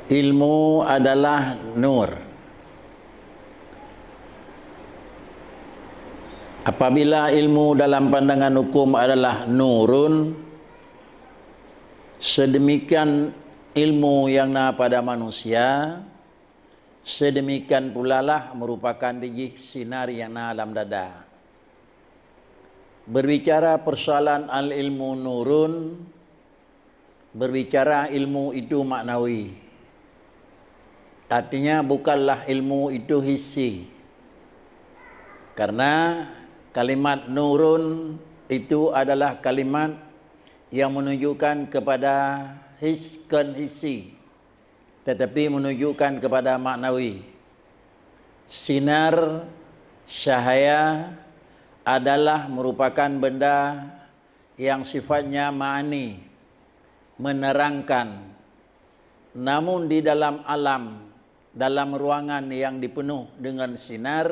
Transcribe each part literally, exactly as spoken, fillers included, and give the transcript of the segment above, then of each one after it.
Ilmu adalah nur. Apabila ilmu dalam pandangan hukum adalah nurun, sedemikian ilmu yang na pada manusia, sedemikian pulalah merupakan dijih sinar yang na dalam dada. Berbicara persoalan al-ilmu nurun, berbicara ilmu itu maknawi. Artinya bukanlah ilmu itu hissi. Karena kalimat nurun itu adalah kalimat yang menunjukkan kepada his-, kon hissi, tetapi menunjukkan kepada maknawi. Sinar, cahaya, adalah merupakan benda yang sifatnya ma'ani, menerangkan. Namun di dalam alam, dalam ruangan yang dipenuh dengan sinar,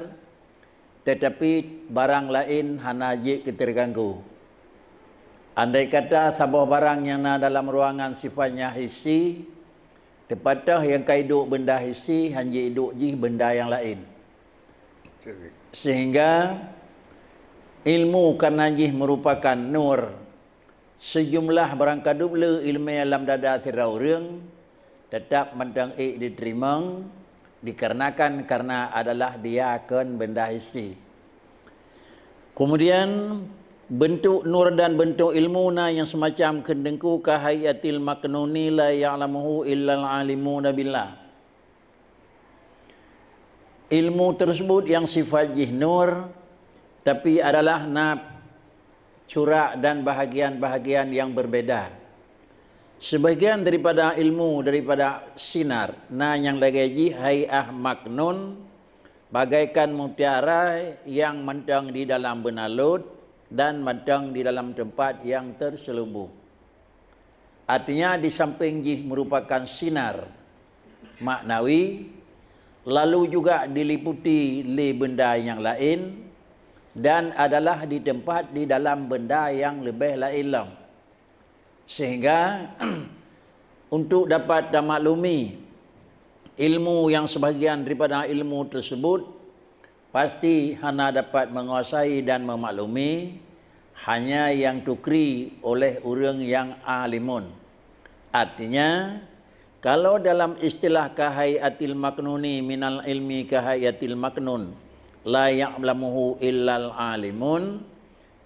tetapi barang lain hana jeuet keu terganggu. Andai kata saboh barang nyang na dalam ruangan sifatnya hissi, teupatah nyang ka iduek benda hissi, hana jeuet iduek jih benda nyang laén. Sehingga ilmu karena jih merupakan nur, sejumlah barangkadup le ileumèe lam dada sidroe ureuëng teutap mantong ék jiteurimong, dikarenakan karena adalah dia kon benda hissi. Kemudian, bentuk nur dan bentuk ilmu na nyang semacam kheun Teungku, ka hayatil maknuni la ya'lamuhu illal alimuna billah. Ilmu tersebut yang sifat jih nur, tapi adalah na curak dan bahagian-bahagian yang berbeda. Sebahagian daripada ilmu, daripada sinar, na nyang lagée jih hai'ah maknun, bagaikan mutiara yang mantong di dalam beuna lôt dan mantong di dalam teumpat yang terselubung. Artinya, di samping jih merupakan sinar maknawi, lalu juga diliputi lé benda nyang laén, dan adalah di teumpat di dalam benda nyang leubeh laén lom. Sehingga, untuk dapat tamaklumi ilmu nyang sebahagian daripada ilmu tersebut, pasti hana dapat menguasai dan memaklumi, hanya nyang tukri oleh ureuëng nyang alimun. Artinya, kalau dalam istilah ka hayatil maknuni minal ilmi ka hayatil maknun, la ya'lamuhu illal alimun,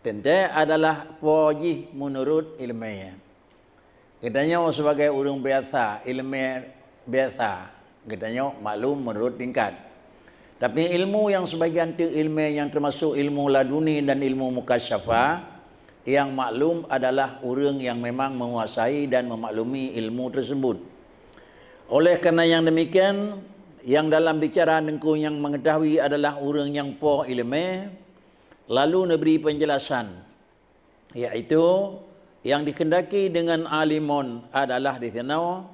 teuntée adalah po jih meunurot ileumèe. Geutanyoe sebagai ureuëng biasa, ileumèe biasa, geutanyoe maklum meunurot tingkat. Tapi ilmu nyang sebagian teuk ileumèe nyang teumasok ilmu laduni dan ilmu mukasyafah, nyang maklum adalah ureuëng nyang memang menguasai dan memaklumi ilmu tersebut. Oleh karena nyang demikian, nyang dalam bicara Teungku nyang mengetahui adalah ureuëng nyang po ileumèe, lalu neubri penjelasan. Yaitu, nyang dikehendaki dengan alimun adalah di sinoe,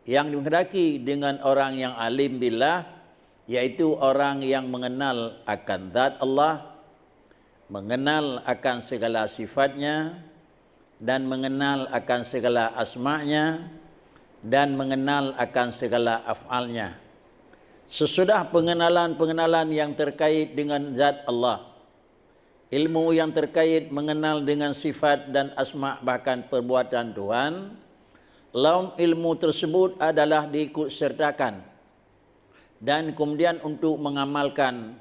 nyang dikehendaki dengan orang nyang alim billah, yaitu orang nyang mengenal akan zat Allah, mengenal akan segala sifat-Nya, dan mengenal akan segala asma-Nya, dan mengenal akan segala af'al-Nya. Sesudah pengenalan-pengenalan nyang terkait dengan zat Allah, ilmu nyang terkait mengenal dengan sifat dan asma bahkan perbuatan Tuhan, lom ilmu tersebut adalah diikut sertakan dan kemudian untuk mengamalkan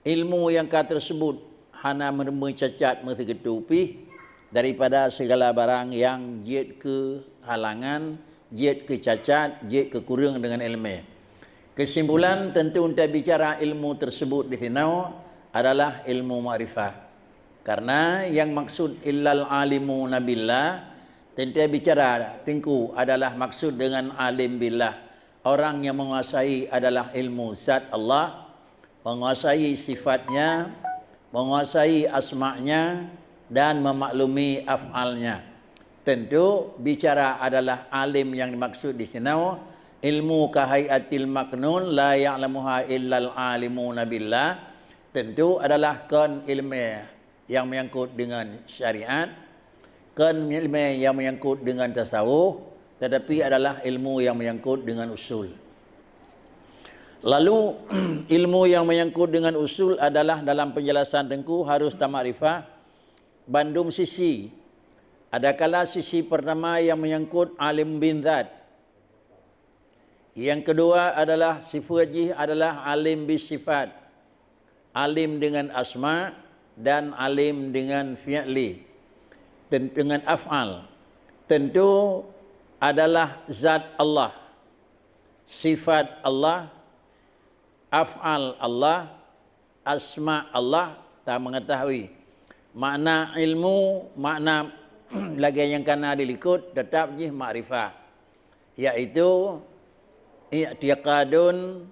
ilmu nyang ka tersebut hana meureumeue cacat meuseugeuteu pih daripada segala barang nyang jeuet keu halangan, jeuet keu cacat, jeuet keu kureueng deungon ileumèe. Keusimpulan, teuntu teubicara ilmu tersebut di sinoe adalah ilmu makrifah. Karena nyang maksud illal alimuna billah, teuntu bicara Teungku adalah maksud deungon alim billah, orang nyang menguasai adalah ilmu zat Allah, menguasai sifat-Nya, menguasai asma-Nya, dan memaklumi af'al-Nya. Teuntu, bicara adalah alim nyang dimaksud di sinoe, ilmu ka hayatil maknun la ya'lamuha illal alimuna billah. Teuntu adalah kon ileumèe nyang menyangkut deungon syariat, kon ileumèe nyang menyangkut deungon tasawuf, tetapi adalah ilmu yang menyangkut dengan usul. Lalu, ilmu yang menyangkut dengan usul adalah dalam penjelasan Teungku harus tamakrifah bandum sisi. Adakala sisi pertama yang menyangkut alim bin zat. Yang kedua adalah sifat jih adalah alim bisifat, alim dengan asma dan alim dengan fi'li, ten-, dengan af'al. Tentu adalah zat Allah, sifat Allah, af'al Allah, asma Allah, ta mengetahui. Makna ilmu, makna lagée nyang kana dilikot, tetap jih makrifah, yaitu i'tiqadun.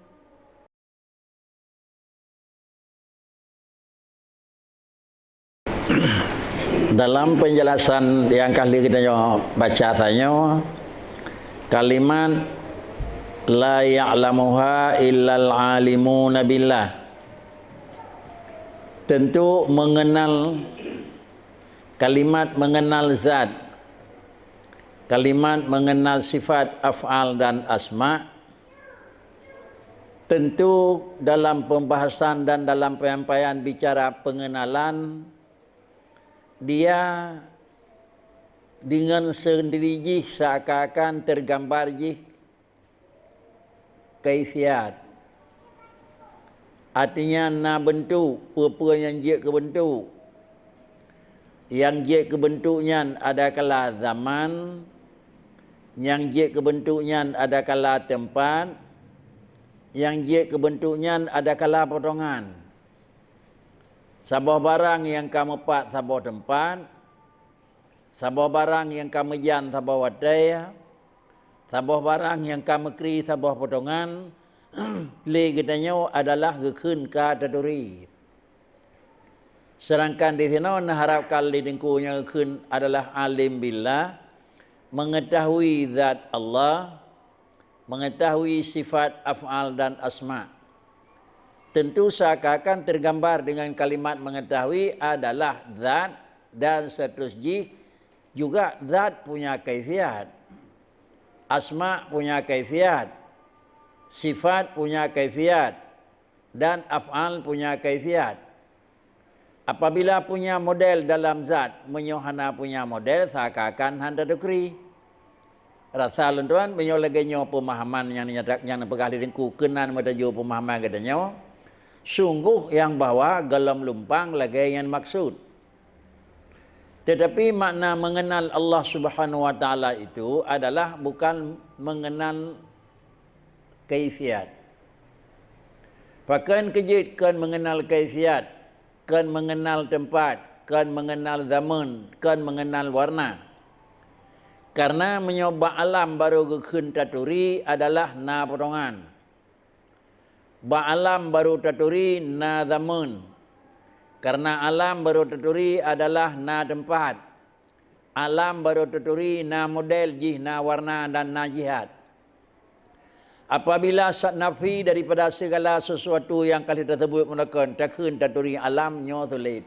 Dalam penjelasan nyang ka lheueh geutanyoe baca tanyoe, kalimat "La ya'lamuha illal alimuna billah". Tentu mengenal, kalimat mengenal zat, kalimat mengenal sifat af'al dan asma, tentu dalam pembahasan dan dalam penyampaian bicara pengenalan, dia dengan sendiri jih seakan-akan tergambar jih kaifiat. Artinya na beuntuk, peue-peue nyang jeuet keu beuntuk. Nyang jeuet keu beuntuk nyan adakala zaman, nyang jeuet keu beuntuk nyan adakala teumpat, nyang jeuet keu beuntuk nyan adakala potongan. Saboh barang nyang ka meupat saboh teumpat, saboh barang nyang ka meujan saboh watée, saboh barang nyang ka meukri saboh potongan, lé geutanyoe adalah geukheun ka taturi. Sedangkan di sinoe neuharapkan lé Teungku nyang geukheun adalah alim billah, mengetahui zat Allah, mengetahui sifat af'al dan asma. Tentu seakan-akan tergambar dengan kalimat mengetahui adalah zat dan status jih juga zat punya kaifiat. Asma punya kaifiat, sifat punya kaifiat, dan af'al punya kaifiat. Apabila punya model dalam zat, meunyoe hana punya model, seakan-akan hana tatukri. Rasa lôn tuan, meunyoe lagée nyoe peumahaman nyang nyata, nyang neupeugah lé Teungku keunan meutuju peumahaman geutanyoe, sungguh nyang bahwa gohlom lumpang lagée nyan maksud. Tetapi makna mengenal Allah Subhanahu wa Taala itu adalah bukan mengenal kaifiat. Pakon keu jeuet kon mengenal kaifiat, kon mengenal teumpat, kon mengenal zaman, kon mengenal warna. Karena meunyoe bak alam barô geukheun taturi adalah na potongan. Bak alam barô taturi na zaman. Karena alam barô taturi adalah na teumpat. Alam barô taturi na model jih, na warna dan na jihat. Apabila sa-, nafi daripada segala sesuatu nyang ka lheueh taseubut meunakon, takheun taturi alam nyoe sulet.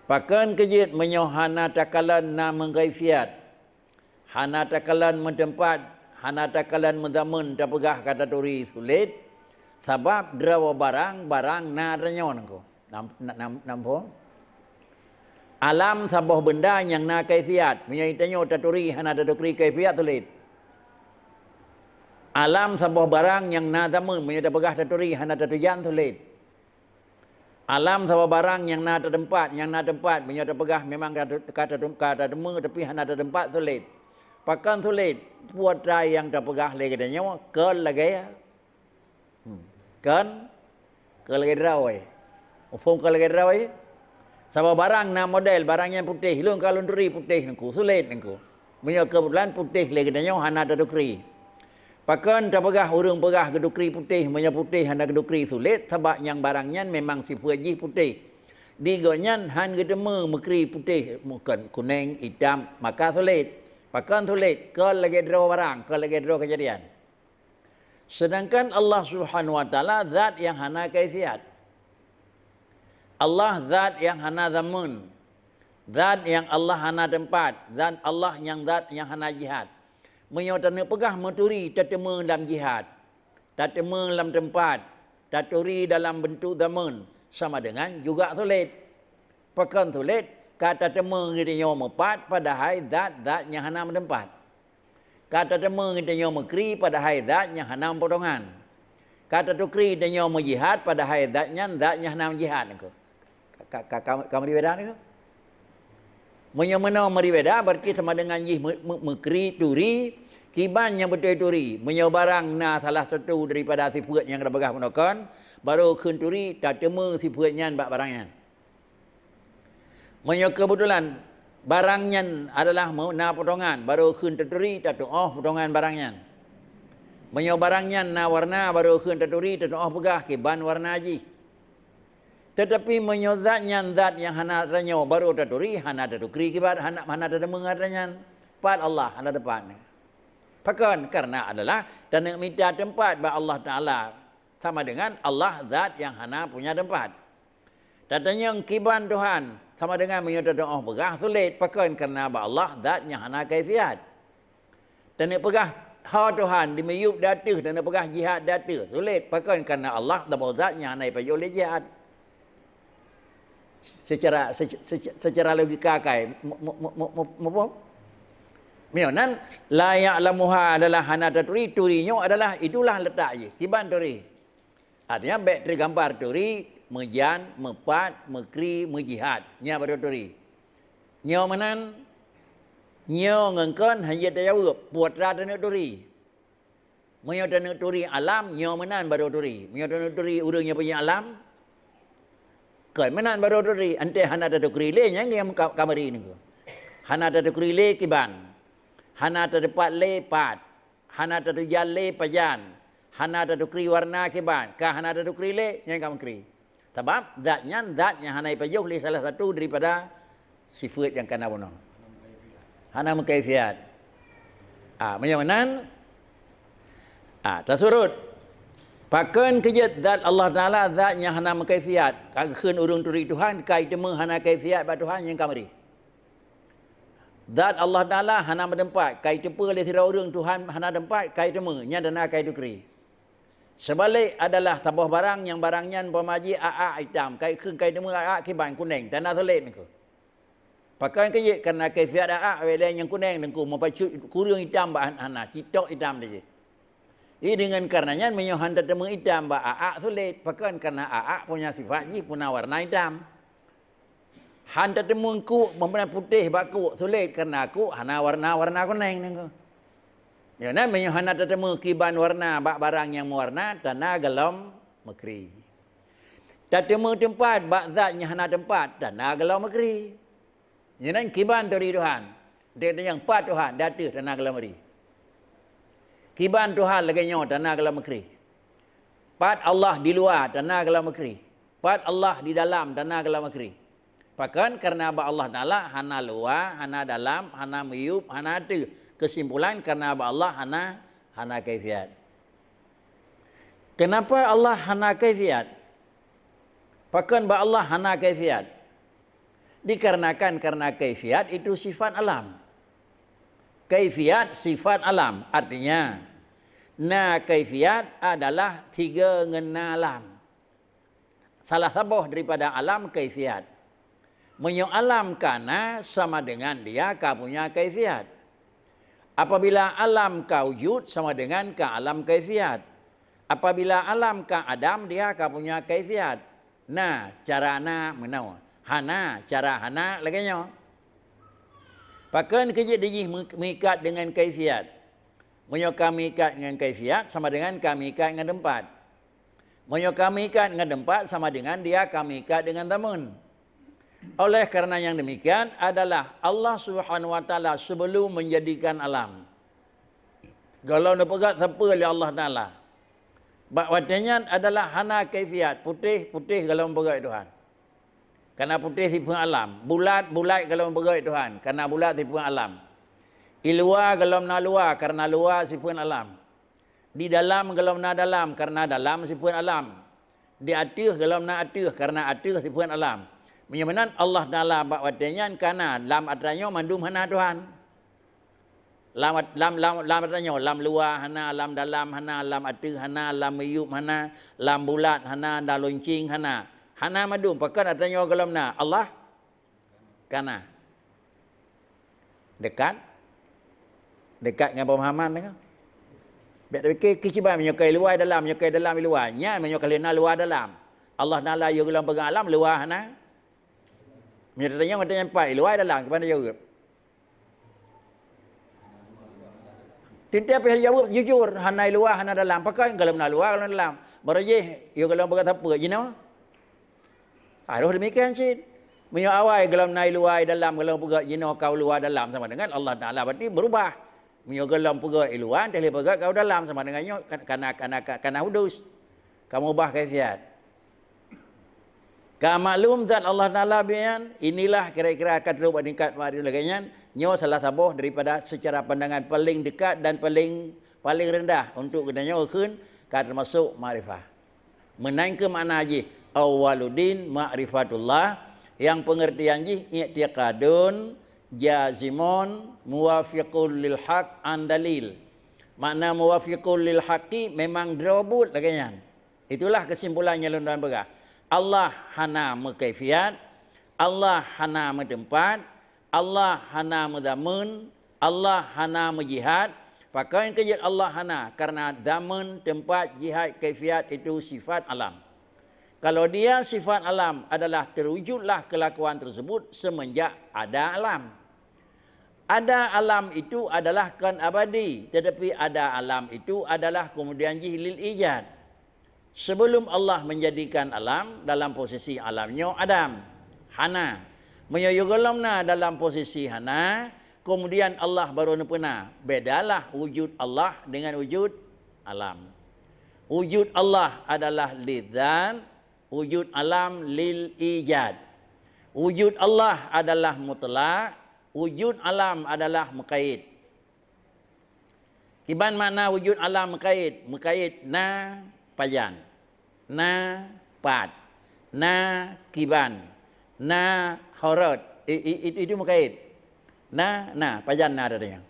Pakon keu jeuet meunyoe hana takalon na meukaifiat, hana takalon meuteumpat, hana takalon meuzameun tapeugah ka taturi sulet, sabab droe barang, barang na tanyoe nangko. Nam-, na-, nam-, namphom? Alam saboh beunda nyang na kaifiat. Meunyoe tanyoe taturi hana tatukri kaifiat sulet. Alam saboh barang nyang na zameun, meunyoe tapeugah taturi hana tatujan sulet. Alam saboh barang nyang na tateumpat, nyang na teumpat, meunyoe tapeugah memang ka ta-, ka ta-, ka tateumé tapi hana tateumpat sulet. Pakon sulet? Peue atra nyang tapeugah lé geutanyoe kon lagée, hmm, kon, kon lagée droe. Muphom kon lagée droe? Saboh barang na model, barang nyan putéh, lôn ka lôn turi putéh nangko, sulet nangko. Meunyoe keubeutulan putéh lé geutanyoe hana tatukri. Pakon tapeugah ureuëng peugah geutukri putéh, meunyoe putéh hana geutukri sulet, sabab nyang barang nyan memang sifeuet jih putéh. Di gobnyan han geuteumé meukri putéh, meukeun kuneng, itam, maka sulet. Pakon sulet? Kon lagée droe barang, kon lagée droe keujadian. Sedangkan Allah Subhanahu wa Taala zat nyang hana kaifiat. Allah zat nyang hana zameun. Zat nyang Allah hana teumpat, zat Allah nyang zat nyang hana jihad. Meunyoe taneuk peugah meuturi tateumé lam jihad, tateumé lam teumpat, taturi dalam beuntuk zaman, sama dengan juga sulet. Pakon sulet, ka tateumé geutanyoe meupat padahai zat-zat nyang hana meuteumpat. Ka tateumé geutanyoe meukri padahai zat nyang hana meupotongan. Ka tatukri geutanyoe meujihad padahai zat nyan zat nyang hana meujihad niko. Ka, ka, ka, ka meuri beda niko. Meunyoe meunoe meuri beda, berarti sama dengan jih me-, me-, meukri turi, kiban nyang beutôi turi. Meunyoe barang na salah satu daripada sifeuet nyang geupeugah meunoe kon, barô kheun turi tateumé sifeuet nyan bak barang nyan. Meunyoe keubeutulan barang nyan adalah meu-, na potongan, barô kheun taturi tatuoh potongan barang nyan. Meunyoe barang nyan na warna, barô kheun taturi tatuoh peugah kiban warna jih. Teutapi meunyoe zat nyan zat nyang hana tanyoe, barô taturi, hana tatukri kiban, hana, hana tateumé atra nyan. Pat Allah hana teumpat. Pakon? Karena adalah taneuk mita teumpat bak Allah Taala, sama dengan Allah zat nyang hana punya teumpat. Tatanyong kiban Tuhan, sama dengan meunyoe tatuoh peugah sulet, pakon? Karena bak Allah zat nyang hana kaifiat. Taneuk peugah ho Tuhan di miyueb di ateueh, taneuk peugah jihad di ateueh, sulet, pakon? Karena Allah saboh zat nyang hana jipajoh lé jihad. Secara, sec-, sec-, secara logika kai, mu-, mu-, mu-, mu-, mu-, mu-, meunyoe nan, la ya'lamuha adalah hana taturi, turi nyoe adalah itulah letak jih, kiban turi. Artinya, bèk teugambar turi, meujan, meupat, meukri, meujihad. Nyan baru turi. Nyoe meunan, nyoe ngon kon hana jeuet tajaweueb, peue atra taneuk turi. Meunyoe taneuk turi alam, nyoe meunan baru turi. Meunyoe taneuk turi ureueng nyang punya alam, kon meunan baru turi. Enteuk hana tatukri lé, nyan nyang ka, ka meuri niko. Hana tatukri lé kiban. Hana tateupat lé pat. Hana tateujan lé pajan, hana tatukri warna kiban, ka hana tatukri lé, nyan ka meukri. Sabab zat nyan zat nyang hana jipajoh lé salah satu daripada sifeuet nyang kana bunoe. Hana meukaifiat. Ah, meunyoe meunan, ah, tasurot. Pakon keu jeuet zat Allah Taala zat nyang hana meukaifiat? Ka geukheun ureueng turi Tuhan, ka jiteumé hana kaifiat bak Tuhan, nyan ka meuri. Zat Allah Taala hana meuteumpat, ka jiteupeue lé sidroe ureueng Tuhan hana teumpat, ka jiteumé, nyan dana ka jitukri. Seubalek adalah saboh barang nyang barang nyan umpama jih ak-ak itam, ka jikheun ka jiteumé ak-ak kiban kuneng, dana sulet niko. Pakon keu jeuet? Karena kaifiat ak-ak awai lé nyang kuneng teungku, meupacut kureueng itam bak hana, citok itam di jih. Jadi deungon karena nyan meunyoe han tateumé itam bak ak-ak sulet, pakon? Karena ak-ak punya sifat jih puna warna itam. Han tateumé kuk, meunyoe putéh bak kuk, sulet, karena kuk hana warna-warna kuneng niko. Nyoe na meunyoe hana tateumé kiban warna bak barang nyang meuwarna, dana gohlom meukri. Tateumé teumpat bak zat nyang hana teumpat, dana gohlom meukri. Nyoe na kiban turi Tuhan. Dek tanyong pat Tuhan di ateueh, dana gohlom meuri. Kiban Tuhan lagèe nyoe, dana gohlom meukri. Pat Allah di luwa, dana gohlom meukri. Pat Allah di dalam, dana gohlom meukri. Pakon? Karena bak Allah Taala hana luwa, hana dalam, hana miyueb, hana ateueh. Keusimpulan, karena bak Allah hana, hana kaifiat. Kenapa Allah hana kaifiat? Pakon bak Allah hana kaifiat? Dikarenakan karena kaifiat itu sifat alam. Kaifiat sifat alam, artinya, na kaifiat adalah tiga ngon na alam. Salah saboh daripada alam kaifiat. Meunyoe alam ka na, sama dengan dia ka punya kaifiat. Apabila alam ka wujud, sama dengan ka alam kaifiat. Apabila alam ka adam, dia ka punya kaifiat. Na, cara na meunoe. Hana, cara hana lagèe nyoe. Pakon keu jeuet di jih meu-, meuikat deungon kaifiat? Meunyoe ka meuikat ngon kaifiat, sama dengan ka meuikat ngon teumpat. Meunyoe ka meuikat ngon teumpat, sama dengan dia ka meuikat dengan zaman. Oleh karena yang demikian adalah Allah Subhanahu wa Taala sebelum menjadikan alam, gohlom neupeugah sapeue lé Allah Taala. Bak watèe nyan adalah hana kaifiat, putéh, putéh gohlom peugah Tuhan. Karena putéh sifeuet alam, bulat, bulat gohlom peugah Tuhan, karena bulat sifeuet alam. Di luwa gohlom na luwa, karena luwa sifeuet alam. Di dalam gohlom na dalam, karena dalam sifeuet alam. Di ateueh gohlom na ateueh, karena ateueh sifeuet alam. Meunyoe meunan Allah Taala bak watée nyan ka na, lam atra nyoe mandum hana Tuhan. Lam, lam, lam, lam atra nyoe, lam luwa hana, lam dalam hana, lam ateueh hana, lam miyueb hana, lam bulat hana, lam lonceng hana. Hana mandum, pakon atra nyoe gohlom na? Allah ka na. Dekat? Dekat ngon pemahaman deungoe? Bék tapike keu kiban meunyoe keu luwa dalam, meunyoe keu dalam luwa. Nyan meunyoe keu na luwa dalam. Allah Taala yôh gohlom peugah alam, luwa hana. Meunyoe tatanyong, tatanyong pat, luwa dalam, kiban jaweueb? Teuntée pih jaweueb jujur, hana luwa, hana dalam. Pakon gohlom na luwa, gohlom dalam. Barô jih, yôh gohlom peugah sapeue jinoe? Harôh demikian cit. Meunyoe awai gohlom na luwa dalam, gohlom peugah jinoe ka luwa dalam sama dengan Allah Taala berarti berubah. Meunyoe gohlom peugah luwa, teuh lé peugah ka dalam sama dengan nyoe ka, kana, kana, ka, kana hudus. Ka mubah kaifiat. Ka maklum zat Allah Taala bian, inilah kira-kira ka trok bak tingkat makrifat lagée nyan, nyoe salah saboh daripada secara pandangan paling dekat dan paling, paling rendah untuk geutanyoe kheun ka termasuk makrifah. Meunan keuh makna jih, awwaluddin ma'rifatullah, nyang pengertian jih i'tiqadun jazimun muwafiqul lil haq an dalil. Makna muwafiqul lil haqqi memang droe buet lagée nyan. Itulah kesimpulan nyang lôn peugah. Allah hana meukaifiat, Allah hana meuteumpat, Allah hana meuzameun, Allah hana meujihat. Pakon keu jeuet Allah hana? Karena zameun, teumpat, jihat, kaifiat itu sifat alam. Kalau dia sifat alam adalah terwujudlah kelakuan tersebut semenjak ada alam. Ada alam itu adalah kon abadi, tetapi ada alam itu adalah kemudian jih lil ijad. Sebelum Allah menjadikan alam, dalam posisi alam nyoe adam? Hana. Meunyoe yôh gohlom na dalam posisi hana, kemudian Allah baru neupeuna, bedalah wujud Allah dengan wujud alam. Wujud Allah adalah lidzat, wujud alam lil ijad. Wujud Allah adalah mutlak, wujud alam adalah meukaid. Kiban makna wujud alam meukaid? Meukaid na pajan, na pat, na kiban, na horot. I, i, i, itu meukaid. Na, na, pajan na tatanyong.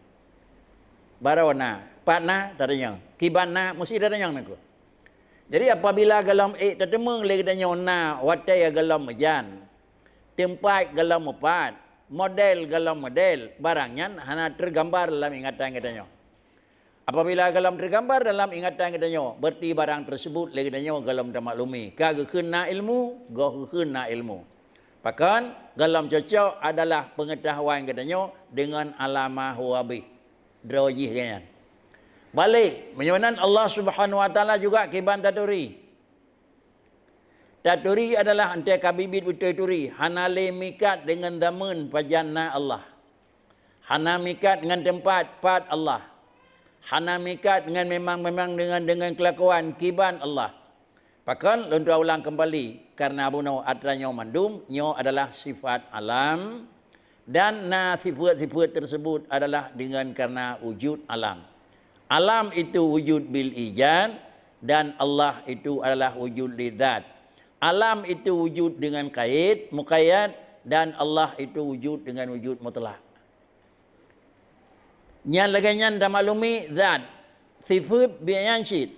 Barô na, pat na tatanyong. Kiban na, meusti tatanyong nangku. Jadi apabila gohlom ék tateumeung lé geutanyoe na watée gohlom meujan, teumpat gohlom meupat, model gohlom model, barang nyan hana teugambar lam ingatan geutanyoe. Apabila gohlom teugambar dalam ingatan geutanyoe, berarti barang tersebut lé geutanyoe gohlom tamaklumi. Ka geukheun na ilmu, goh geukheun na ilmu. Pakon gohlom cocok adalah pengetahuan geutanyoe dengan alam ma huwa bih. Droe jih geuh nyan. Balek, meunyoe nan Allah Subhanahu wa Taala juga kiban taturi. Taturi adalah entée ka biet-biet beutôi turi, hana lé mikat deungon zameun pajan na Allah. Hana mikat ngon teumpat pat Allah. Hana mikat ngon memang-memang deungon, deungon keulakuan kiban Allah. Pakon lôn tuan ulang keumbali, kareuna bunoe atra nyoe mandum nyoe adalah sifat alam, dan na sifeuet-sifeuet tersebut adalah deungon kareuna wujud alam. Alam itu wujud bil ijad, dan Allah itu adalah wujud lil zat. Alam itu wujud dengan kaid, muqayyad, dan Allah itu wujud dengan wujud mutlak. Nyan lagée nyan tamaklumi zat, sifeuet biet nyan cit,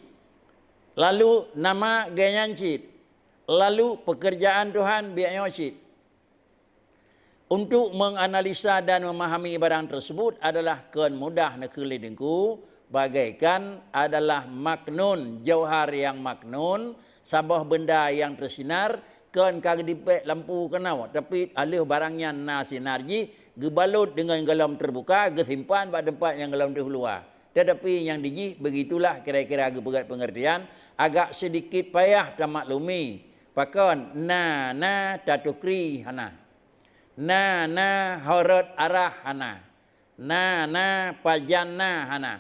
lalu nama geuh nyan cit, lalu peukeurjaan Tuhan biet nyoe cit. Untuk menganalisa dan memahami barang tersebut adalah kon mudah neukheun lé Teungku, bagaikan adalah maknun, jauhar nyang maknun, saboh beunda nyang teusinar, kon ka geudipék lampu keunoe, tapi aleuh barang nyan na sinar jih, geubalot deungon gohlom teubuka, geusimpan bak teumpat nyang gohlom teuh luwa. Tetapi nyang dijih begitulah kira-kira geupeugét pengertian, agak sedikit payah tamaklumi. Pakon na, na tatukri hana. Na, na horot arah hana. Na, na pajan na hana.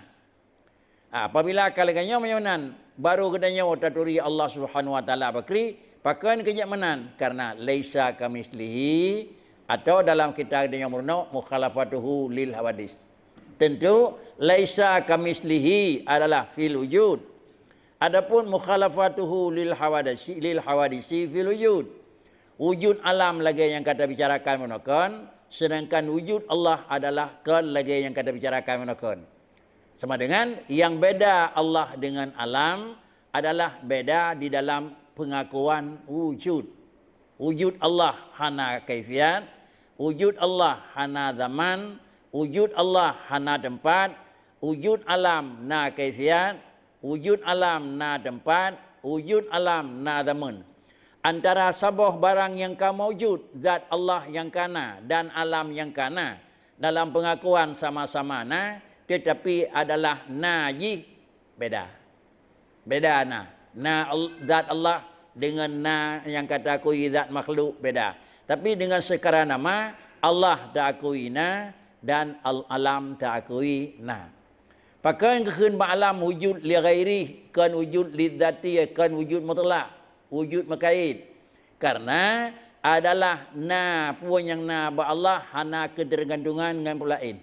Ah, apabila ka lagée nyoe meunyoe nan, baru geutanyoe taturi Allah Subhanahu wa Taala bakri, pakon keu jak meunan? Karena laisa kamislihi, atau dalam kitab geutanyoe meurunoe, mukhalafatuhu lil hawadis. Tentu laisa kamislihi adalah fil wujud. Adapun mukhalafatuhu lil hawadisi, lil hawadisi fil wujud. Wujud alam lagée nyang ka tabicarakan meunoe kon, seudangkan wujud Allah adalah kon lagée nyang ka tabicarakan meunoe kon. Sama dengan nyang beda Allah dengan alam adalah beda di dalam pengakuan wujud. Wujud Allah hana kaifiat, wujud Allah hana zaman, wujud Allah hana teumpat, wujud alam na kaifiat, wujud alam na teumpat, wujud alam na zaman. Antara saboh barang nyang ka maujud, zat Allah nyang ka na dan alam nyang ka na, dalam pengakuan sama-sama na, tetapi adalah na jih beda. Beda na. Na Al-, zat Allah dengan na nyang ka taakui zat makhluk beda. Tapi dengan seukara nama, Allah taakui na dan al-, alam taakui na. Pakon geukheun bak alam wujud li ghairi, kon wujud li dzati, kon wujud mutlak, wujud meukait. Karena adalah na peue nyang na bak Allah hana ketergantungan ngon peue laén.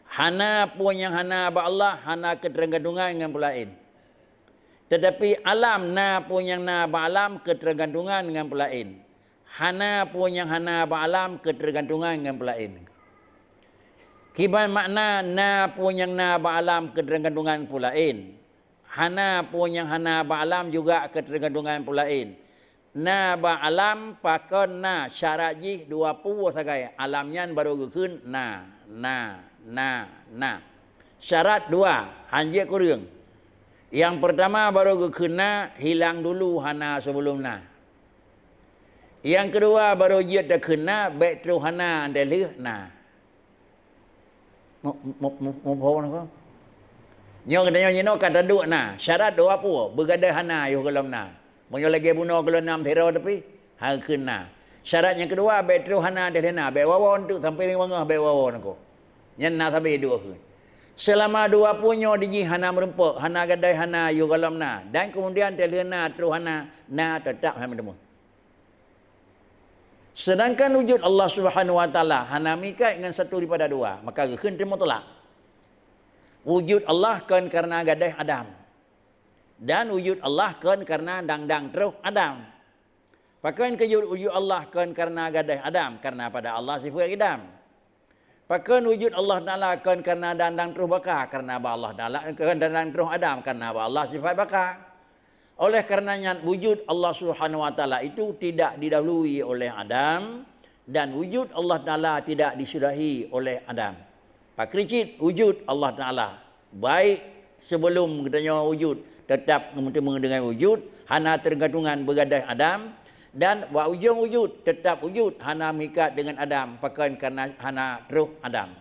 Hana peue nyang hana bak Allah hana ketergantungan ngon peue laén. Tetapi alam na peue nyang na bak alam ketergantungan ngon peue laén. Hana peue nyang hana bak alam ketergantungan ngon peue laén. Kiban makna na peue nyang na bak alam ketergantungan peue laén. Hana peue nyang hana bak alam juga ketergantungan peue laén. Na bak alam pakon na, syarat jih dua peue sagai. Alam nyan barô geukheun na, na, na, na. Syarat dua, hanjeuet kureueng. Nyang peurtama barô geukheun na, hilang dulu hana sebelum na. Nyang keudua barô jeuet takheun na, bék troh hana, 'oh lheueh na. Mu-, mu-, mu-, muphom ko? Nyoe geutanyoe jinoe ka taduek na, syarat dua peue, beugadôh hana yoh gohlom na. Meunyoe lagée bunoe gohlom na sidroe teupih, han kheun na. Syarat nyang keudua, bék troh hana 'oh lheueh na, bék wawoe eunteuk sampoe lam bangoh bék wawoe nangko. Nyan na sabe duek kheun. Seulama dua peue nyoe dijih hana meurumpok, hana gadôh hana yoh gohlom na, dan keumudian 'oh lheueh na troh hana, na teutap hana meuteumé. Seudangkan wujud Allah Subhanahu wa Taala hana meuikat ngon satu daripada dua, maka geukheun teuh mutlak. Wujud Allah kon kareuna gadôh Adam, dan wujud Allah kon kareuna dang-dang troh Adam. Pakon keu wujud Allah kon kareuna gadôh Adam? Kareuna pada Allah sifeuet Adam. Pakon wujud Allah Taala kon kareuna dang-dang troh baka? Kareuna bak Allah Taala, kon dang-dang troh Adam, kareuna bak Allah sifat baka. Oleh kareuna nyan, wujud Allah Subhanahu wa Taala itu tidak didahului oleh Adam, dan wujud Allah Taala tidak disudahi oleh Adam. Pakri cit wujud Allah Taala, baik sebelum geutanyoe wujud, teutap meuteumé deungon wujud, hana teugantungan beugadôh Adam, dan bak ujong wujud, teutap wujud, hana meuikat deungon Adam, pakon kareuna hana troh Adam.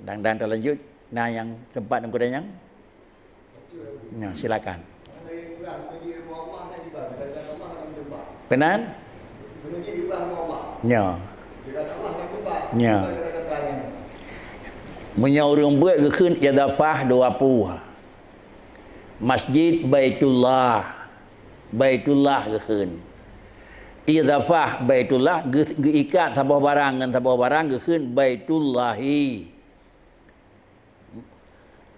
Dan, dan talanjut, na nyang teumpat nyang kuda nyang? Nah, silakan. Keunan? Nyo. Nyo. Meunyoe ureuëng beuet geukheun idafah dua peue. Masjid Baitullah. Baitullah geukheun. Idafah Baitullah geu-, geuikat saboh barang ngon saboh barang geukheun Baitullahi.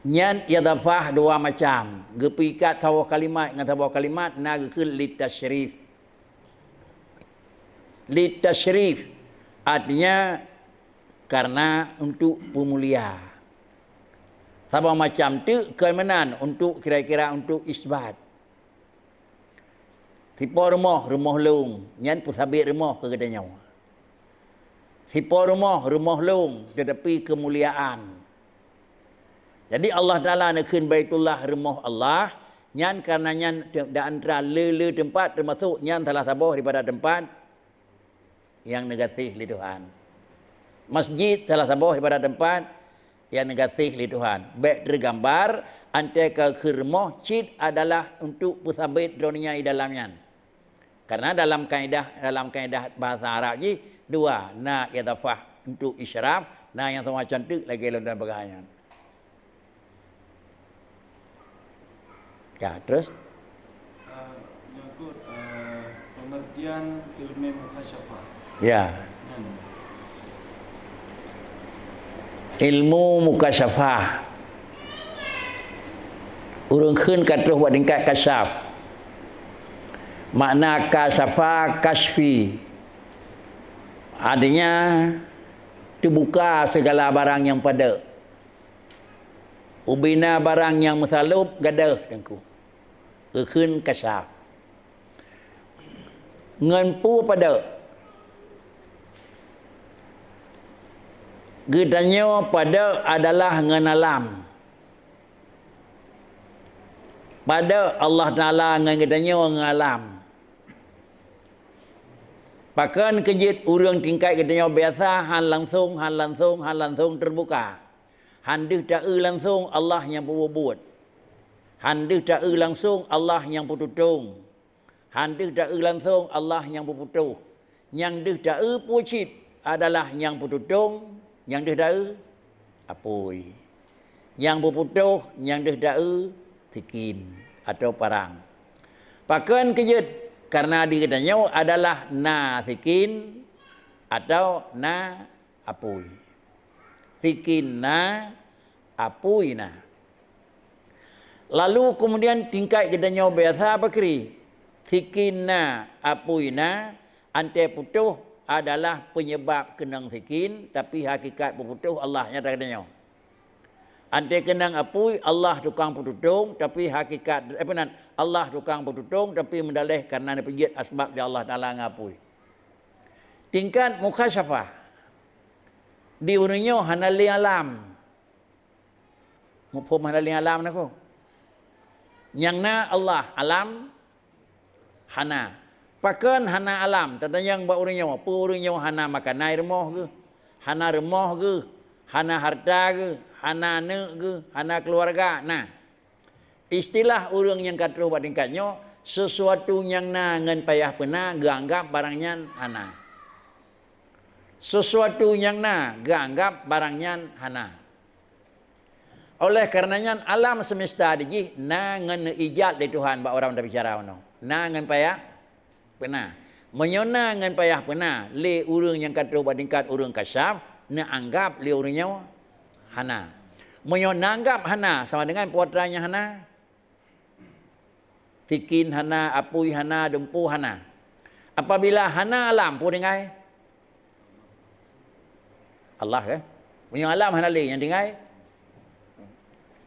Nyan idafah dua macam, geupeuikat saboh kalimat ngon saboh kalimat na geukheun litasyrif. Litasyrif artinya karena untuk peumulia. Saboh macam teuk keuh meunan untuk kira-kira untuk isbat. Sipo rumoh, rumoh lôn, nyan peusabiet rumoh keu geutanyoe. Sipo rumoh, rumoh lôn, tetapi keumuliaan. Jadi Allah Taala neukheun Baitullah rumoh Allah, nyan karena nyan te-, di antara le-le teumpat, teumasok nyan salah saboh daripada teumpat nyang neugaséh lé Tuhan. Masjid salah saboh daripada teumpat nyang neugaséh lé Tuhan. Bék teugambar, anté ka kheun rumoh cit adalah untuk peusabiet droe nyan di dalam nyan. Karena dalam kaedah, dalam kaedah bahasa Arab jih dua, na idafah untuk isyraf, na nyang sama contoh lagée lôn dan peugah nyan. Ya, terus? Eh, nyangkut, eh, pengertian ilmu mukasyafah. Ya. Nyan. Ilmu mukasyafah. Ureuëng kheun ka troh bak tingkat kasyaf. Makna kasyafa, kasyfi, artinya teubuka segala barang nyang padeuek. Ubena barang nyang meusalub gadôh, Teungku. Geukheun kasyaf. Ngon peue padeuek? Geutanyoe padeuek adalah ngon alam. Padeuek Allah Taala ngon geutanyoe ngon alam. Pakon keu jeuet ureuëng tingkat geutanyoe biasa hán langsong, hán langsong, hán langsong teubuka. Hán deuh ta-eu langsong Allah nyang peubuet. Hán deuh ta-eu langsong Allah nyang peututong. Hán deuh ta-eu langsong Allah nyang peuputôh. Nyang deuh ta-eu peue cit adalah nyang peututong, nyang deuh ta-eu apui. Nyang peuputôh, nyang deuh ta-eu sikin atau parang. Pakon keu jeuet? Karena di geutanyoe adalah na sikin atau na apui. Sikin na, apui na. Lalu keumudian tingkat geutanyoe biasa pakri, sikin na, apui na, anté putôh adalah peunyeubab keunong sikin, tapi hakikat peuputôh Allah nyata geutanyoe. Anté keunong apui, Allah tukang peututong, tapi hakikat, eh, peue nan, Allah tukang peututong, tapi meudaleh karena neupeujeuet asbab lé Allah Taala ngon apui. Tingkat mukhasyafah. Di ureuëng nyoe hana lé alam. Muphom hana lé alam na ko. Nyang na Allah, alam hana. Pakon hana alam? Tatanyong bak ureuëng nyoe, peue ureuëng nyoe hana makanan rumoh geuh, hana rumoh geuh, hana harta geuh, hana aneuëk geuh, hana keuluwarga? Na. Istilah ureuëng nyang ka troh bak tingkat nyoe, sesuatu nyang na ngon payah peuna geuanggab barang nyan hana. Sesuatu nyang na geuanggab barang nyan hana. Oleh kareuna nyan, alam semesta dijih na ngon neuijat lé Tuhan bak uroe tabicara unoe. Na ngon payah peuna. Meunyoe na ngon payah peuna lé ureuëng nyang ka troh bak tingkat ureuëng kasyaf, neuanggab lé ureuëng nyoe hana. Meunyoe neuanggab hana, sama dengan peue atra nyang hana. Sikin hana, apui hana, dumpeue hana. Apabila hana alam, peue tinggai? Allah, kan? Meunyoe alam hana lé, nyang tinggai?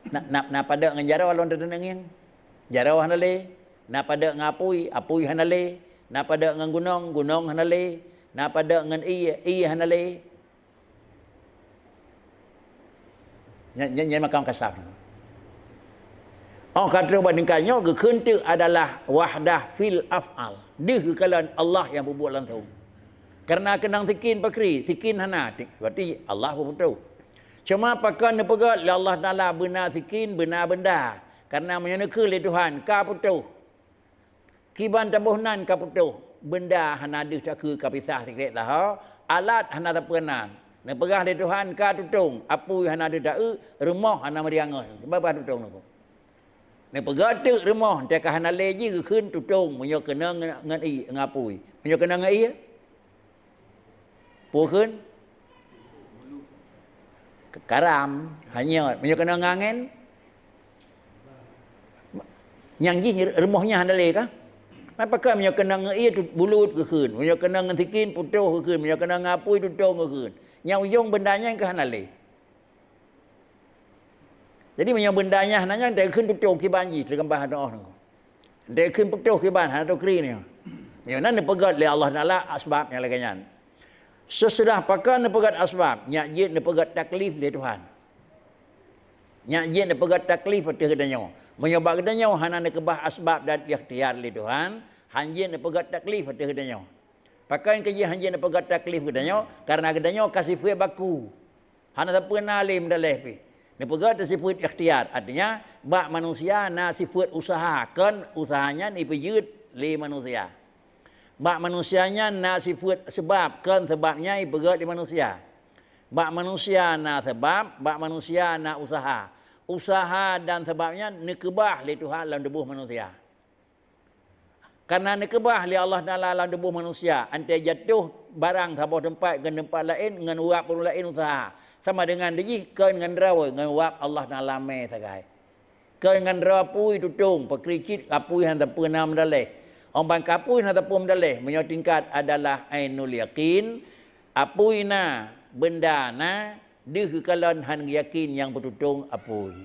Na, na, na padeuek ngon jaroe lôn teudeungoe ngieng. Jaroe hana lé. Na padeuek ngon apui, apui hana lé. Na padeuek ngon gunong, gunong hana lé. Na padeuek ngon ié, ié hana lé. Nyan, nyan, nyan makam kasyaf. Óh ka troh bak tingkat nyoe geukheun teuk adalah wahdah fil af'al. Deuh geukalon Allah nyang peubuet langsong. Kareuna keunong sikin pakri, sikin hana, berarti Allah peuputôh. Cuma pakon neupeugét lé Allah Taala beuna sikin, beuna beunda. Kareuna meunyoe neukheun lé Tuhan ka putôh. Kiban taboh nan ka putôh, beunda hana deuh takheun ka pisah sikrék saho, alat hana tapeunan. Neupeugah lé Tuhan ka tutong, apui hana deuh ta-eu, rumoh hana meuriangöh, babah tutong nyoe. Neupeugah teuk rumoh, teuka hana lé jih geukheun tutong, meunyoe keunong ngon, ngon ié, ngon apui. Meunyoe keunong ngon ié, Peue kheun? Karam, hanyot. Meunyoe keunong angén, nyang jih rumoh nyan hana lé ka? Pakon meunyoe keunong ngon ié tu bulut geukheun, meunyoe keunong ngon sikin putôh geukheun, meunyoe keunong ngon apui tutong geukheun. Nyang ujong beunda nyan keuh hana lé. Jadi meunyoe beunda nyan hana nyan, dai kheun putôh kiban jih teugambar hana oh nyoe. Dai kheun putôh kiban hana tokri nyoe. Nyoe nan neupeugét lé Allah Taala asbab nyang lagée nyan. Sesudah pakon neupeugét asbab, nyak jeuet neupeugét taklif lé Tuhan. Nyak jeuet neupeugét taklif ateueh geutanyoe. Meunyoe bak geutanyoe hana neukeubah asbab dan ikhtiar lé Tuhan, han jeuet neupeugét taklif ateueh geutanyoe. Pakon keu jih han jeuet neupeugét taklif geutanyoe, kareuna geutanyoe ka sifeuet baku. Hana sapeue na lé meudaleh pih. Neupeugah teusifeuet ikhtiar, artinya bak manusia na sifeuet useuha, kon useuha nyan ipeujeuet lé manusia. Bak manusia nyan na sifeuet seubab, kon seubab nyan ipeugét lé manusia. Bak manusia na seubab, bak manusia na useuha. Useuha dan seubab nyan neukeubah lé Tuhan lam tuboh manusia. Kareuna neukeubah lé Allah Taala lam tuboh manusia, anté jatoh barang saboh teumpat ngon teumpat laén ngon uap ureuëng laén useuha, sama deungon dijih kon ngon droe ngon uap Allah Taala mé sagai. Kon ngon droe apui tutong, pakri cit apui han sapeue na meudaleh. Óh ban ka apui na tapeumeudaleh, meunyoe tingkat adalah ainul yakin, apui na, beunda na, deuh geukalon han geuyakin nyang beututong apui.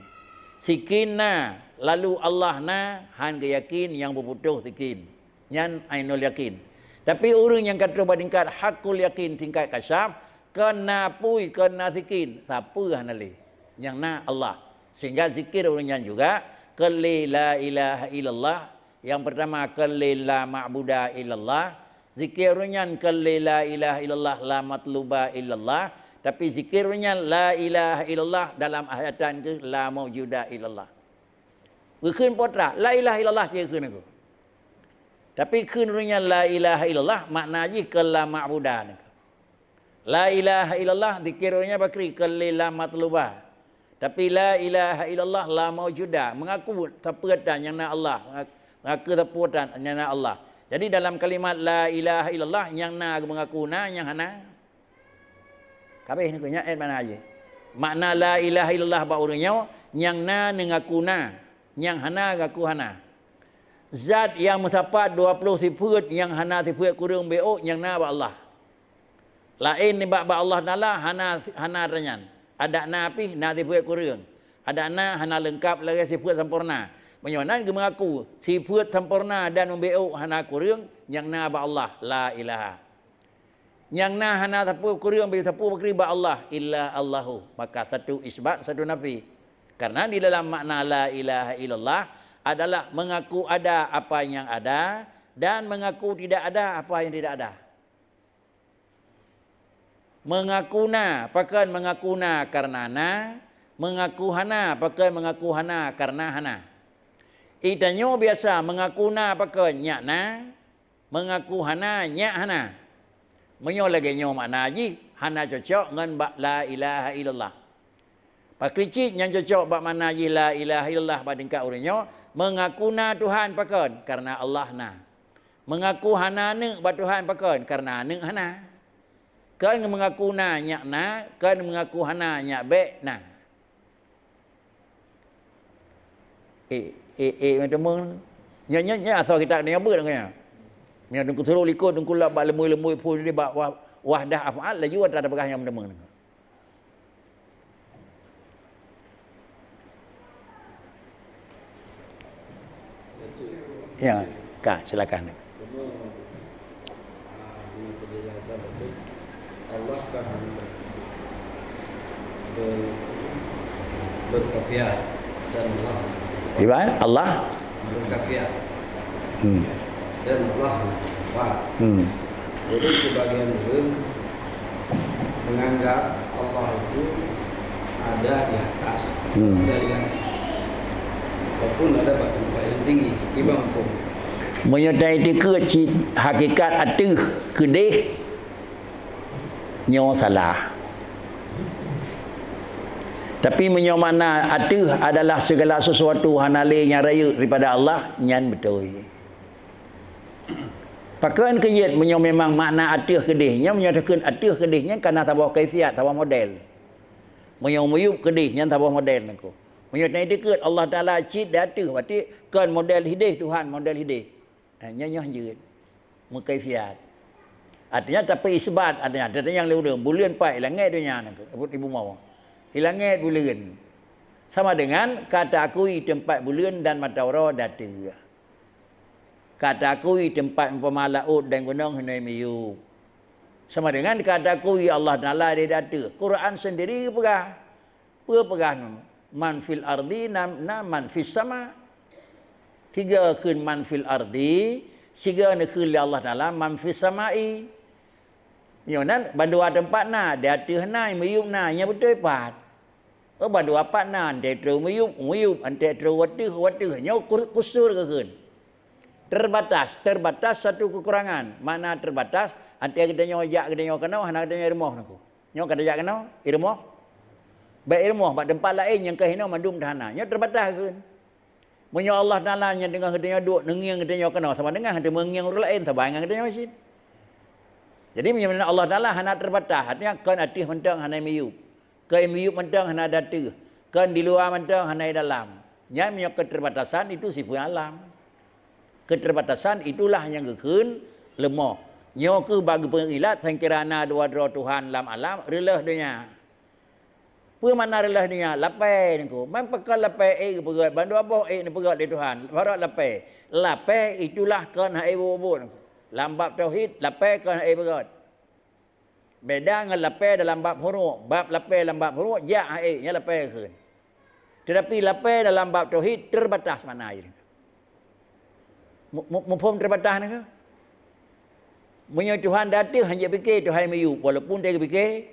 Sikin na, lalu Allah na, han geuyakin nyang beuputôh sikin. Nyan ainul yakin. Tapi ureuëng nyang ka troh bak tingkat hakul yakin, tingkat kasyaf, kon na apui, kon na sikin, sapeue hana lé. Nyang na Allah. Sehingga zikir ureuëng nyan juga, kon lé la ilaha illallah, nyang pertama kon lé la ma'buda illallah, zikir ureuëng nyan kon lé la ilaha illallah la matluba illallah, tapi zikir ureuëng nyan la ilaha illallah dalam ayatan keuh la maujuda illallah. Geukheun po teuma, la ilaha illallah cit geukheun aku. Tapi kheun ureuëng nyan la ilaha illallah, makna jih kon la ma'buda. La ilaha illallah, zikir ureuëng nyan bakri kon lé la matluba. Tapi la ilaha illallah la maujuda, mengaku sapeue tan nyang na Allah, mengaku sapeue tan nyang na Allah. Jadi dalam kalimat la ilaha illallah nyang na mengaku na, nyang hana. Kabeh ni nyan ayat makna jih. Makna la ilaha illallah bak ureuëng nyoe, nyang na neungaku na, nyang hana ngaku hana. Zat nyang meusapat dua ploh sifeuet nyang hana sifeuet kureueng beuôt nyang na bak Allah. Laén nibak bak Allah Taala hana, hana atra nyan. Adak na pih na sifeuet kureueng. Adak na hana leungkap lagée sifeuet sampoereuna. Meunyoe nan geumeungaku sifeuet sampoereuna dan meubeuôt hana kureueng, nyang na bak Allah, la ilaha. Nyang na hana sapeue kureueng beu sapeue bakri bak Allah, illa Allahu. Maka satu isbat, satu nafi. Karena di dalam makna la ilaha illallah adalah mengaku ada apa yang ada dan mengaku tidak ada apa yang tidak ada. Mengaku na, pakon mengaku na karena na, mengaku hana, pakon mengaku hana karena hana. Geutanyoe biasa mengaku na pakon nyak na, mengaku hana nyak hana. Meunyoe lagée nyoe makna jih hana cocok ngon bak la ilaha illallah. Pakri cit nyang cocok bak makna jih la ilaha illallah bak tingkat ureuëng nyoe, mengaku na Tuhan pakon karena Allah na. Mengaku hana aneuëk bak Tuhan pakon karena aneuëk hana. Kon mengaku na nyak na, kon mengaku hana nyak bék na. Eh, eh, eh, macam mana? Nyan, nyan, nyan asal kitab ni apa dengannya? Nyan tungku suruh likot, tungku lak bak lemui-lemui pun di bak wah-, wahdah af'al, laju ada peugah nyang macam mana? Ya, ka, silakan. Allah kan ber-, berkafiat dan Allah. Iban, Allah? Berkafiat. Hmm. Dan Allah Mustafa. Hmm. Jadi sebagian orang menganggap Allah itu ada di atas, hmm, ada di langit. Ataupun ada bak tempat yang tinggi, di bangkong. Meunyoe taiktikeuet cit hakikat ateueh keudeh, nyoe salah. Tapi meunyoe makna ateueh adalah segala sesuatu hana lé nyang rayeuk daripada Allah, nyan beutôi. Pakon keujeuet meunyoe memang makna ateueh keudeh nyan, meunyoe takheun ateueh keudeh nyan kana saboh kaifiat, saboh model. Meunyoe miyueb keudeh nyan saboh model nangko. Meunyoe taiktikeuet Allah Taala cit di ateueh, berarti kon model hideh Tuhan, model hideh. Eh, nyan nyoe jeuet. Meukaifiat. Artinya tapi isbat, artinya, artinya nyang lé ulôn, buleuen pat i langét donya nangko, ibu, ibu mawa. I langét buleuen. Sama dengan ka taakui teumpat buleuen dan mata uroe di ateueh. Ka taakui teumpat umpama laôt dan gunong hinoe miyueb. Sama dengan ka taakui Allah Taala di ateueh. Quran sendiri geupeugah. Peue peugah nyoe? Man fil ardi na, na man fis sama. Tiga kheun man fil ardi, siga neukheun lé Allah Taala man fis samai. Nyoe nan bandua teumpat na, di ateueh na, miyueb na, nyan beutôi pat. Oh, bandua pat na, antée troh miyueb, miyueb, antée troh u ateueh, u ateueh. Nyoe ku-, kusur geukheun. Terbatas, terbatas satu kekurangan. Makna terbatas, antée geutanyoe jak geutanyoe keunoe, hana geutanyoe i rumoh nangko. Nyoe ka tajak keunoe, i rumoh. Bèk i rumoh, bak teumpat laén nyang ka hinoe mandum teuhana. Nyoe teubatas kheun. Meunyoe Allah Taala nyang teungoh geutanyoe duek neungieng geutanyoe keunoe, sama dengan teuma ngieng ureueng laén saban ngon geutanyoe cit. Jadi, meunyoe Allah Taala hana teubatas, artinya kon ateueh mantong hana miyueb, kon miyueb mantong hana di ateueh, kon di luwa mantong hana di dalam. Nyan meunyoe keterbatasan itu sifeuet alam. Keterbatasan itulah nyang geukheun leumoh. Nyoe kheueh bak geupeuingat, sangkira na dua droe Tuhan lam alam, reuloh donya. Peue makna reuloh donya? Lapée niko. Man pakon lapée ék geupeugét, bandua boh ék neupeugét lé Tuhan. Barok lapée. Lapée itulah kon hai buet-buet. Lam bab tauhid, lapée kon hai buet. Beda ngon lapée dalam bab furu'. Bab lapée lam bab furu' jak hai ék, nyan lapée kheun. Teutapi lapée dalam bab tauhid terbatas makna jih. Mu-, mu-, muphom terbatas niko? Meunyoe Tuhan di ateueh hana jipike, Tuhan miyueb, walaupun teuka pike,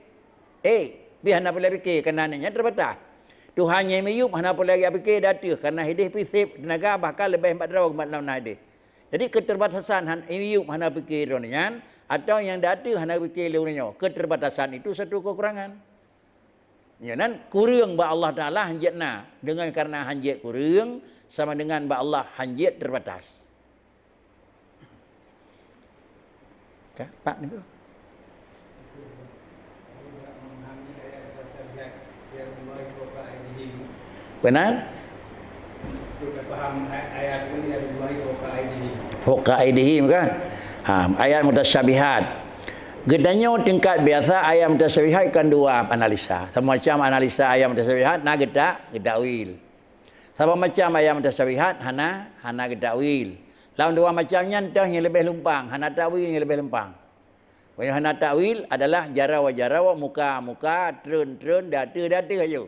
eh, pih hana peureulée pike, karena nyan terbatas. Tuhan nyang miyueb hana peureulée geupike di ateueh, karena ideh pih seb teunaga bahkan leubeh mat droe mat lam na ideh. Jadi keterbatasan han miyueb hana pike droe nyan, atau nyang di ateueh hana pike lé ureuëng nyoe, keterbatasan itu satu kekurangan. Nyoe nan kureueng bak Allah Taala hanjeuet na. Dengan karena hanjeuet kureueng, sama dengan bak Allah hanjeuet terbatas. Ka, Pak niko. Benar? Fauqa aidihim kan? Ha, ayat mutasyabihat. Geutanyoe tingkat biasa ayat mutasyabihat kan dua analisa. Sama macam analisa ayat mutasyabihat na geutak, geutakwil. Sama macam ayat mutasyabihat hana, hana geutakwil. Lam dua macam nyan toh nyang leubeh lumpang, hana takwil nyang leubeh lumpang. Nyang hana takwil adalah jaroe-jaroe, muka-muka, treun-treun, date-date aja.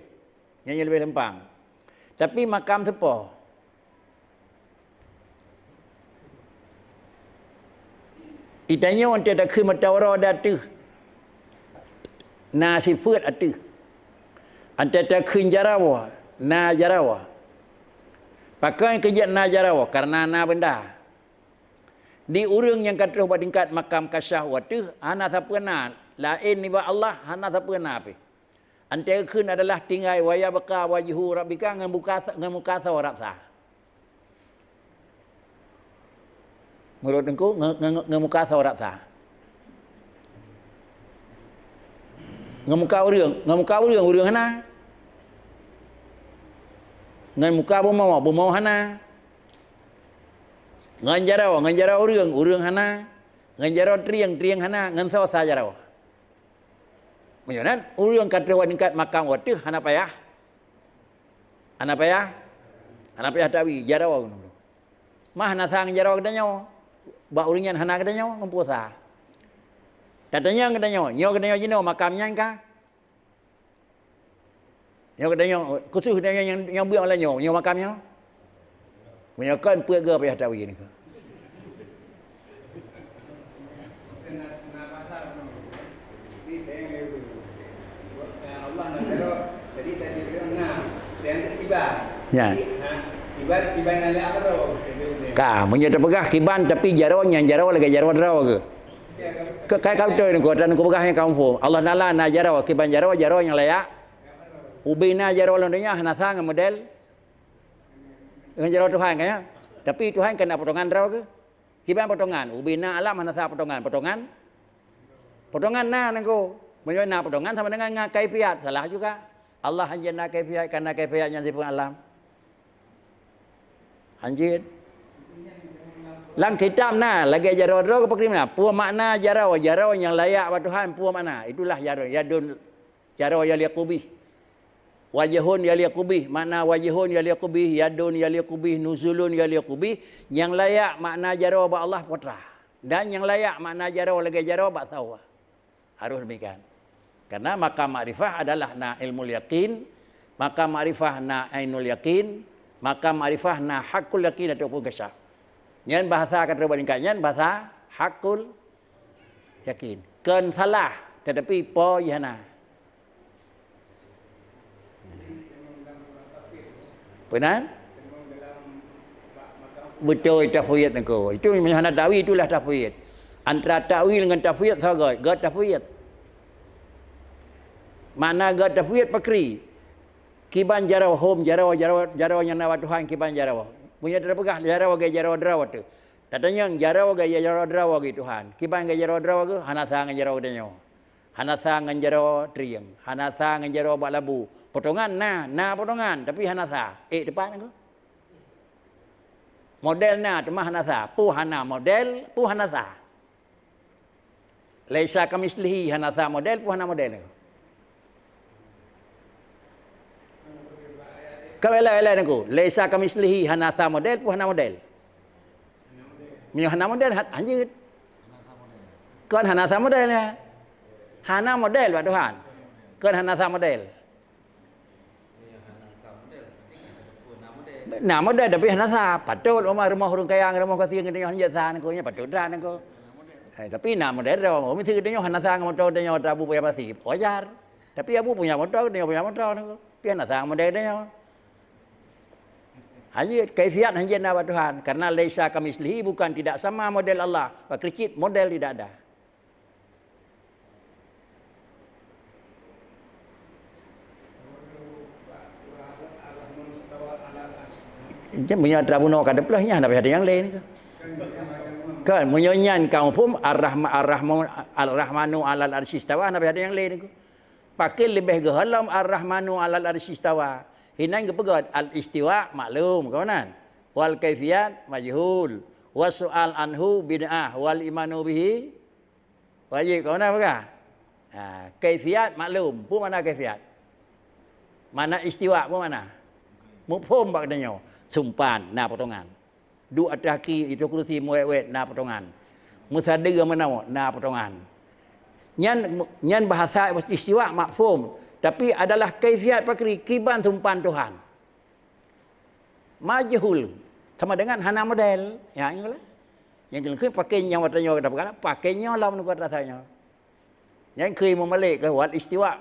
Nyan nyang leubeh lumpang. Tapi makam seupôt. Geutanyoe watée takheun mata uroe di ateueh, na sifeuet ateueh. Watée takheun jaroe, na jaroe. Pakon keu jeuet na jaroe? Karena na beunda. Di ureuëng nyang ka troh bak tingkat makam kasyaf u ateueh, hana sapeue na, laén nibak Allah hana sapeue na pih. Watée geukheun adalah tinggai wa yabqa wajhu rabbika ngon buka, ngon muka soe rab sa. Meunurot Teungku, ngon, ngon, ngon muka soe rab sa. Ngon muka ureuëng, ngon muka ureuëng, ureuëng hana. Ngon muka bumoe, bumoe hana. Ngon jaroe, ngon jaroe ureuëng, ureuëng hana. Ngon jaroe trieng, trieng hana. Ngon soe sa jaroe. Meunyoe nan, ureuëng ka troh bak tingkat makam u ateueh hana payah. Hana payah. Hana payah takwil, jaroe. Mah hana sa ngon jaroe geutanyoe. Bak ureuëng nyan hana geutanyoe ngon peue sa. Tatanyong geutanyoe, nyoe geutanyoe jinoe makam nyan ka? Nyoe geutanyoe, khusus geutanyoe nyang, nyang buet malam nyoe, nyoe makam nyoe? Meunyoe kon peuet goe payah tawi niko. Ya. Ka, meunyoe tapeugah kiban tapi jaroe nyang jaroe lagée jaroe droe geuh. Ka, ka, ka beutôi niko, dan niko peugah nyang ka muphom. Allah Taala na jaroe, kiban jaroe, jaroe nyang layak. Ubé na jaroe lam donya hana sa ngon model ngon jaroe Tuhan kan ya. Tapi Tuhan kan na potongan droe geuh. Kiban potongan, ubé na alam hana sa potongan. Potongan, potongan na nangko. Meunyoe na potongan sama dengan na kaifiat, salah juga. Allah hanjeuet na kaifiat, karena kaifiat nyan sifeuet alam. Hanjeuet. Lam kitab na, lagée jaroe droe geupeugah na. Peue makna jaroe? Jaroe nyang layak bak Tuhan, peue makna? Itulah jaroe. Yadun, jaroe yaliqu bih. Wajhun yaliqu bih, makna wajhun yaliqu bih, yadun yaliqu bih, nuzulun yaliqu bih, nyang layak makna jaroe bak Allah putra. Dan nyang layak makna jaroe lagée jaroe bak sawa. Harus demikian. Karena makam makrifah adalah na ilmu yakin, makam makrifah na ainul yakin, makam makrifah na hakul yakin ataupun kasyaf. Nyan bahasa kata bandingkan, nyan bahasa hakul yakin. Kon salah, tetapi po jih hana. Benar? Beutôi tafwid niko. Itu meunyoe hana takwil, itulah tafwid. Antara takwil ngon tafwid sagai, gét tafwid. Makna gét tafwid pakri. Kiban jaroe hom, jaroe, jaroe, jaroe nyang na bak Tuhan kiban jaroe. Meunyoe tapeugah jaroe lagée jaroe droe teuh. Tatanyong jaroe lagée jaroe droe geuh Tuhan. Kiban lagée jaroe droe geuh, hana sa ngon jaroe geutanyoe. Hana sa ngon jaroe trieng, hana sa ngon jaroe bak labu. Potongan na, na potongan, tapi hana sa. Eh, tepat nangko. Model na, teuma hana sa. Peue hana model, peue hana sa. Laisa kamitslihi, hana sa model, peue hana model. Ka bela-bela Teungku. Laisa kamitslihi, hana sa model, peue hana model. Meunyoe hana model, ha-, hanjeuet. Kon hana sa model, ya. Hana model bak Tuhan. Kon hana sa model. Na model, tapi hana sa. Patôt umat rumoh ureueng kaya ngon rumoh gasien geutanyoe hanjeuet sa Teungku, nyan patôt that Teungku. Eh, tapi na model droe, meusti geutanyoe hana sa ngon moto geutanyoe, Abu punya pasi. Wajar. Tapi Abu punya moto, geutanyoe punya moto Teungku. Tapi hana sa ngon model geutanyoe. Hanjeuet, kaifiat hanjeuet na bak Tuhan. Karena laisa kamitslihi, bukan tidak sama model Allah. Pakri cit model tidak ada. Jadi meunyoe atra bunoe ka teupeuleueh nyan, hana payah nyang lé Teungku. Kan, meunyoe nyan ka muphom, Ar-Rahma-, Ar-Rahma-, Ar-Rahmanu 'alal 'arsy istawa, hana payah nyang lé Teungku. Pakri leubeh geuh lom Ar-Rahmanu 'alal 'arsy istawa. Hinan geupeugah al-istiwa maklum, kon meunan. Wal kaifiyat majhul. Was su'al anhu bid'ah. Wal imanu bihi wajib, kon meunan peugah. Ha, kaifiyat maklum. Peue makna kaifiyat? Makna istiwa peue makna? Muphom bak geutanyoe. Sumpan, na potongan. Duek ateueh aki, itu kursi meuwét-wét, na potongan. Meusadeue meunoe, na potongan. Nyan, nyan bahasa istiwa maklum, tapi adalah kaifiat pakri, kiban sumpan Tuhan. Majhul, sama dengan hana model. Ya, ingat lah. Nyang keuneuk pakri nyoe, watèe nyoe gata peugah, pakri nyoe lom nukot rasa nyoe. Nyang keu Imam Malik keu wal istiwa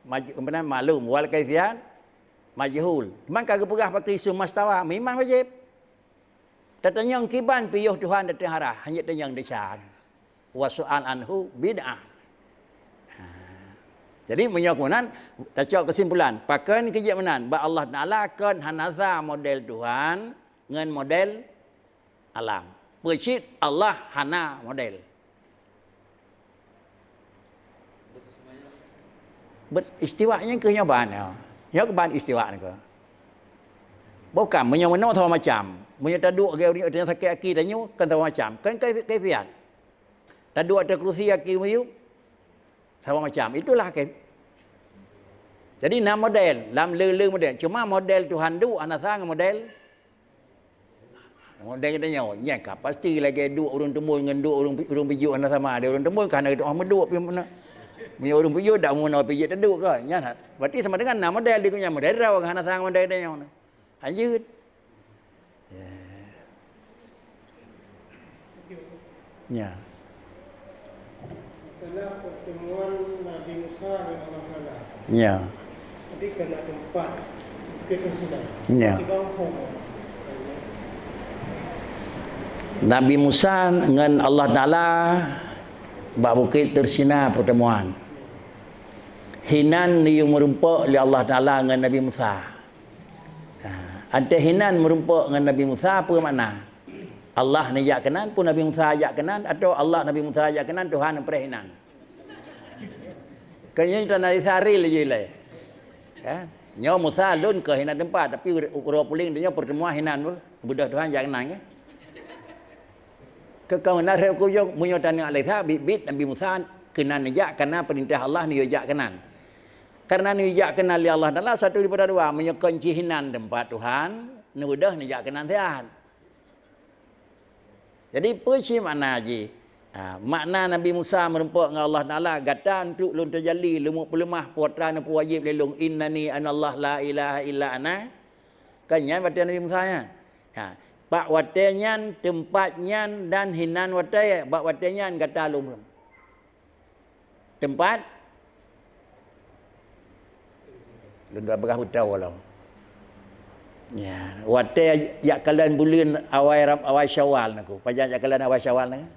maj-, apa nama, maklum, wal kaifiat majhul. Cuman ka geupeugah pakri summa stawa, memang wajib. Tatanyong kiban piôh Tuhan datang arah, hanya tanyong desya. Wa su'al anhu bid'ah. Ha. Jadi, meunyoe keunan, tacok kesimpulan, pakon keu jeuet meunan, bak Allah Taala kon hana sa model Tuhan ngon model alam. Peue cit Allah hana model. Beristiwa nyan keuh nyoe ban nyoe. Nyoe keuh ban istiwa nyoe keuh. Bukan, meunyoe meunoe saboh macam. Meunyoe taduek lagèe ureueng nyang sakét aki tanyoe, kan saboh macam. Kan kai-, kaifiat. Taduek ateueh keurusi aki miyueb, saboh macam. Itulah kai-, jadi na model, lam le-le model. Cuma model Tuhan duek hana sa ngon model Model geutanyoe, nyan ka pasti lagèe duek ureueng teumbon ngon duek ureueng, ureueng pijuet hana sama. Di ureueng teumbon ka hana geutu'oh meuduek pih meunan. Meunyoe ureueng pijuet dak meunoe pijuet teuduek ka. Nyan ha-, berarti sama dengan na model di geuh nyan, model droe hana sa ngon model geutanyoe. Hanjeuet. Ya. Ya. Setelah pertemuan Nabi Musa dengan Allah Taala. Ya. Jadi kena tempat Bukit Tursina. Ya. Tiba hukum. Nabi Musa ngon Allah Taala bak Bukit Tursina pertemuan. Hinan neuyue meurumpok lé Allah Taala ngon Nabi Musa. Ha, ateueh hinan meurumpok ngon Nabi Musa peue makna? Allah neujak keunan, peue Nabi Musa jak keunan, atawa Allah Nabi Musa jak keunan, Tuhan neupreh hinan? Keu nyoe tanalisa real jih ilèe. Kan? Nyoe Musa lôn keu hinan teumpat, tapi uroe puléng tanyoe pertemuan hinan beuh, beudôh Tuhan jak keunan, kan? Keu kamoe na rhot kujong, meunyoe taneuk alèh that, biet-biet Nabi Musa keunan neujak, kareuna peurintah Allah neuyue jak keunan. Kareuna neujak keunan lé Allah Taala satu daripada dua, meunyoe kon cit hinan teumpat Tuhan, neubeudôh neujak keunan siat. Jadi, peue cit makna jih? Ha, makna Nabi Musa meurumpok ngon Allah Taala, "Gata untuk lôn teujali, lôn meupeuleumah, peue atra neupeuwajéb lé lôn, innani anallah la ilaha illa ana." Kan nyan batèe Nabi Musa nyan. Ha, bak watèe nyan, teumpat nyan dan hinan watèe, bak watèe nyan gata lôn. Teumpat lôn dah peugah beutôi lom. Ya, watèe jak kalon buleuen awai Ram-, awai Syawal nangku. Pajan jak kalon awai Syawal nangku?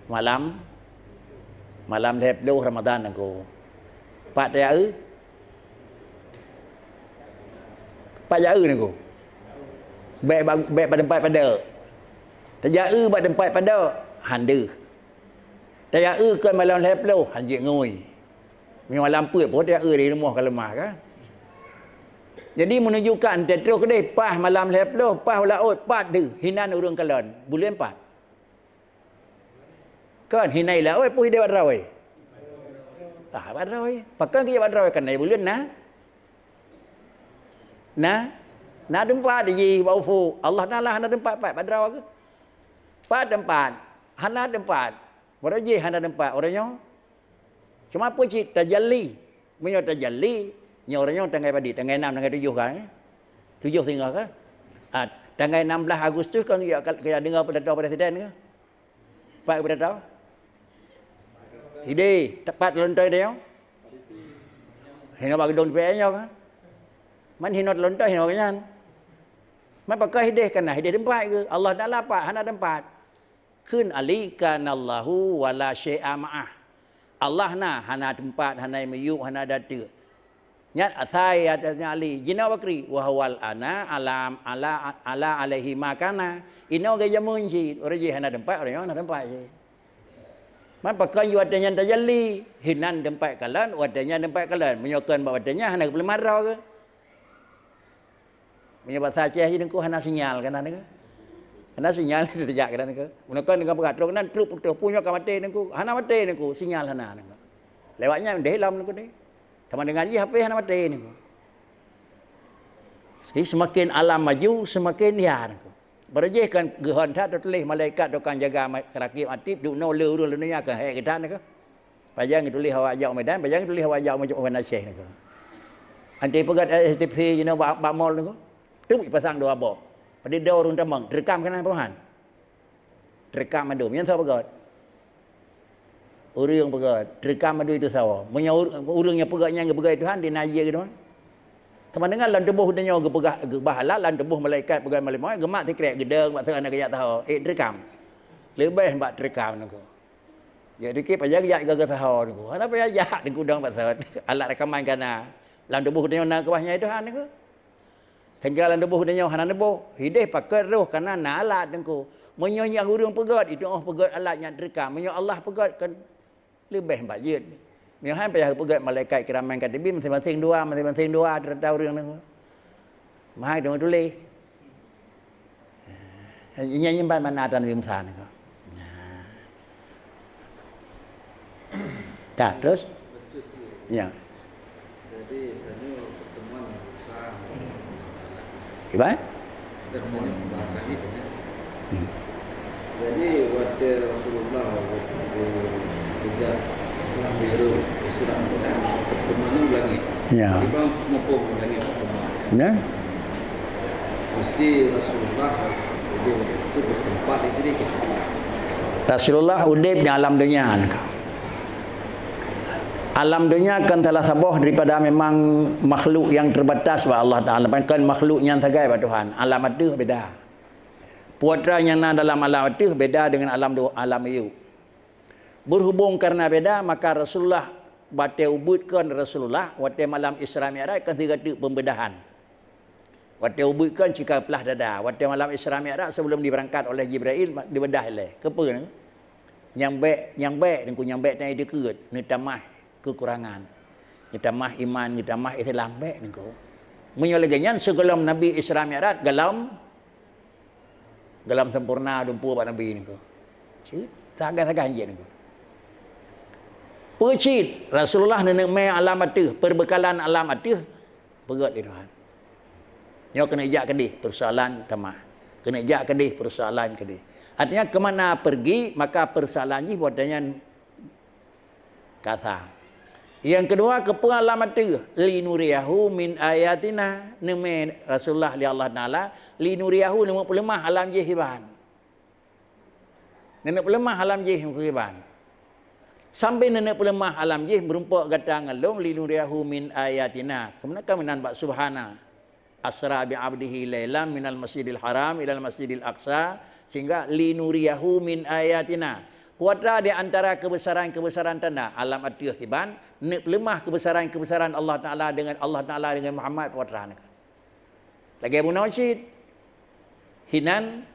Malam, malam lhèe ploh Ramadan nangku. Pat tajak eu? Pat jak eu nangku? Bèk ba-, bèk bak teumpat padok. Tajak eu bak teumpat padok, han deuh. Tajak eu kon malam lhèe ploh, han jeuet ngui. Meunyoe malam peuet pih tajak eu di rumoh ka leumah kan. Jadi meununjukkan teutroh keudeh paih malam lhèe ploh, paih u laôt pat deuh, hinan ureueng kalon. Buleuen pat. Kon hinan i laôt peue hideh bak droe. Ah, bak droe. Pakon keu jak bak droe, kan na buleuen na. Na, na teumpat jih bak ufuk. Allah Taala hana teumpat pat bak droe keuh. Pat teumpat, hana teumpat. Baroe jih hana teumpat uroe nyoe. Cuma peue cit tajalli. Meunyoe tajalli, nyoe uroe nyoe tanggai padit, tanggai nam, tanggai tujoh kan, eh? Tujoh singoh kan? Ah, tanggai nam blaih Agustus kan geujak, geujak deungoe pidato presiden kan? Pat pidato? Hideh, teumpat lontoe tanyoe. Hinoe bak geudong D P R nyoe kan? Man hinoe lontoe hinoe nyan. Man pakon hideh kana hideh teumpat keuh. Allah Taala pat hana teumpat. Kheun Ali, "Kanallahu wa la syai'a ma'ah." Allah na, hana teumpat, hana miyueb, hana dateuk. Nyan asai atasnya Ali. Jinoe bakri, "Wa huwal ana ala, ala, ala alaihi ma kana." Inoe geujameun cit, uroe jih hana teumpat, uroe nyoe hana teumpat cit. Man pakon watèe nyan tajalli, hinan teumpat kalon, watèe nyan teumpat kalon. Meunyoe kon bak watèe nyan hana geupeuleumah droe keuh. Meunyoe basa Aceh jih Teungku hana sinyal kan, Teungku? Hana sinyal teujak kan, Teungku? Meunyoe kon Teungku peugah trok nan trok putôh, peue nyoe ka maté Teungku. Hana maté Teungku, sinyal hana Teungku. Lewat nyan deh lom Teungku deh. Teuma deungon jih H P hana maté Teungku. Jadi semakin alam maju, semakin ya Teungku. Beureujéh kan geuhon that teutuléh malaikat tukang jaga ma-, rakib Atid duek noe le ureueng le donya keu hék geutan Teungku. Pajan geutuléh awak jak u Medan, pajan geutuléh awak jak u Medan Aceh Teungku. Anti peugöt S T P jinoe bak, bak mall Teungku. Teuk ipasang dua boh. Padum dua ureueng tamong, teurekam keunan peuhan. Teurekam mandum, nyan soe peugöt? Ureueng peugöt, teurekam mandum itu sawa. Meunyoe ur-, ureueng nyang peugöt nyan geupeugöt Tuhan, di na jih geuduek. Teuma deungon lam tuboh tanyoe geupeugah, geubah alat, lam tuboh malaikat peugöt malaikat, geumat sikrek, geudong bak saboh aneuk geuyak saho. Eh, teurekam. Leubeh bak teurekam Teungku. Jadi, keu pajan jak gagah saho Teungku. Hana payah jak Teungku dong bak saho. Alat rekaman ka na. Lam tuboh tanyoe na keubah nyan Tuhan Teungku. Sehingga lam tuboh tanyoe hana neuboh. Hideh pakat roh kana na alat Teungku. Meunyoe nyang ureueng peugöt, itu oh peugöt alat nyang teurekam. Meunyoe Allah peugöt kan leubeh bak jeuet. Meunyoe han payah peugöt malaikat kiraman katibin masing-masing dua, masing-masing dua, teuta ureueng Teungku. Meuhai Teungku tuléh. Nyan nyimpan makna atan Nabi Musa ni. Nah. Dah, terus? Ya. Jadi, tadi pertemuan Musa. Gimana? Pertemuan bahasa gitu ya. Hmm. Jadi, waktu Rasulullah waktu kerja Islam Islam kan, pertemuan langit. Ya. Tiba mumpung langit pertemuan. Ya. Mesti Rasulullah jadi waktu itu bertempat di diri kita. Rasulullah udeb di alam dunia. Alam dunia kan salah saboh daripada memang makhluk yang terbatas bak Allah Taala. Bukan makhluk nyang sagai bak Tuhan. Alam ateuh beda. Putra nyang na dalam alam ateuh beda dengan alam du-, alam ayue. Berhubung karena beda, maka Rasulullah, watèe ubeuet kon Rasulullah, watèe malam Isra Mi'raj kan sigoe teuk pembedahan. Watèe ubeuet kon cika plah dada. Watèe malam Isra Mi'raj sebelum diberangkat oleh Jibril, ma-, dibedah ilèe. Keupeue? Nyang bèk, nyang bèk Teungku, nyang bèk tanyoe dikeue, neutamah kekurangan. Neutamah iman, neutamah Islam, bèk Teungku. Meunyoe lagèe nyan, sigohlom Nabi Isra Mi'raj, gohlom, gohlom sempurna dumpeue bak Nabi Teungku. Cit, sagai-sagai jih Teungku. Peue cit, Rasulullah neuneuk mè alam ateuh, peubeukalan alam ateuh, peugöt lé Tuhan. Nyoe keuneuk jak keudeh, persoalan tamah. Keuneuk jak keudeh, persoalan keudeh. Artinya, ke mana pergi, maka persoalan jih buat nyan kasa. Nyang keudua, keupeue alam ateuh? "Linuriyahu min ayatina." Neumè Rasulullah lé Allah Taala, "Linuriyahu", neumeupeuleumah alam jih iban. Neuneuk peuleumah alam jih iban. Sambil neuneuk peuleumah alam jih, meurumpok gata ngon lôn, "Linuriyahu min ayatina." Keumeuna ka meunan bak Subhana. "Asra bi abdihi lailan minal masjidil haram ilal masjidil aqsa," sehingga "linuriyahu min ayatina." Peue atra di antara keubeusaran-keubeusaran tanda alam ateuh iban, neuk peuleumah keubeusaran-keubeusaran Allah Taala dengan, Allah Taala dengan Muhammad, peue atra nyan. Lagèe bunoe cit. Hinan,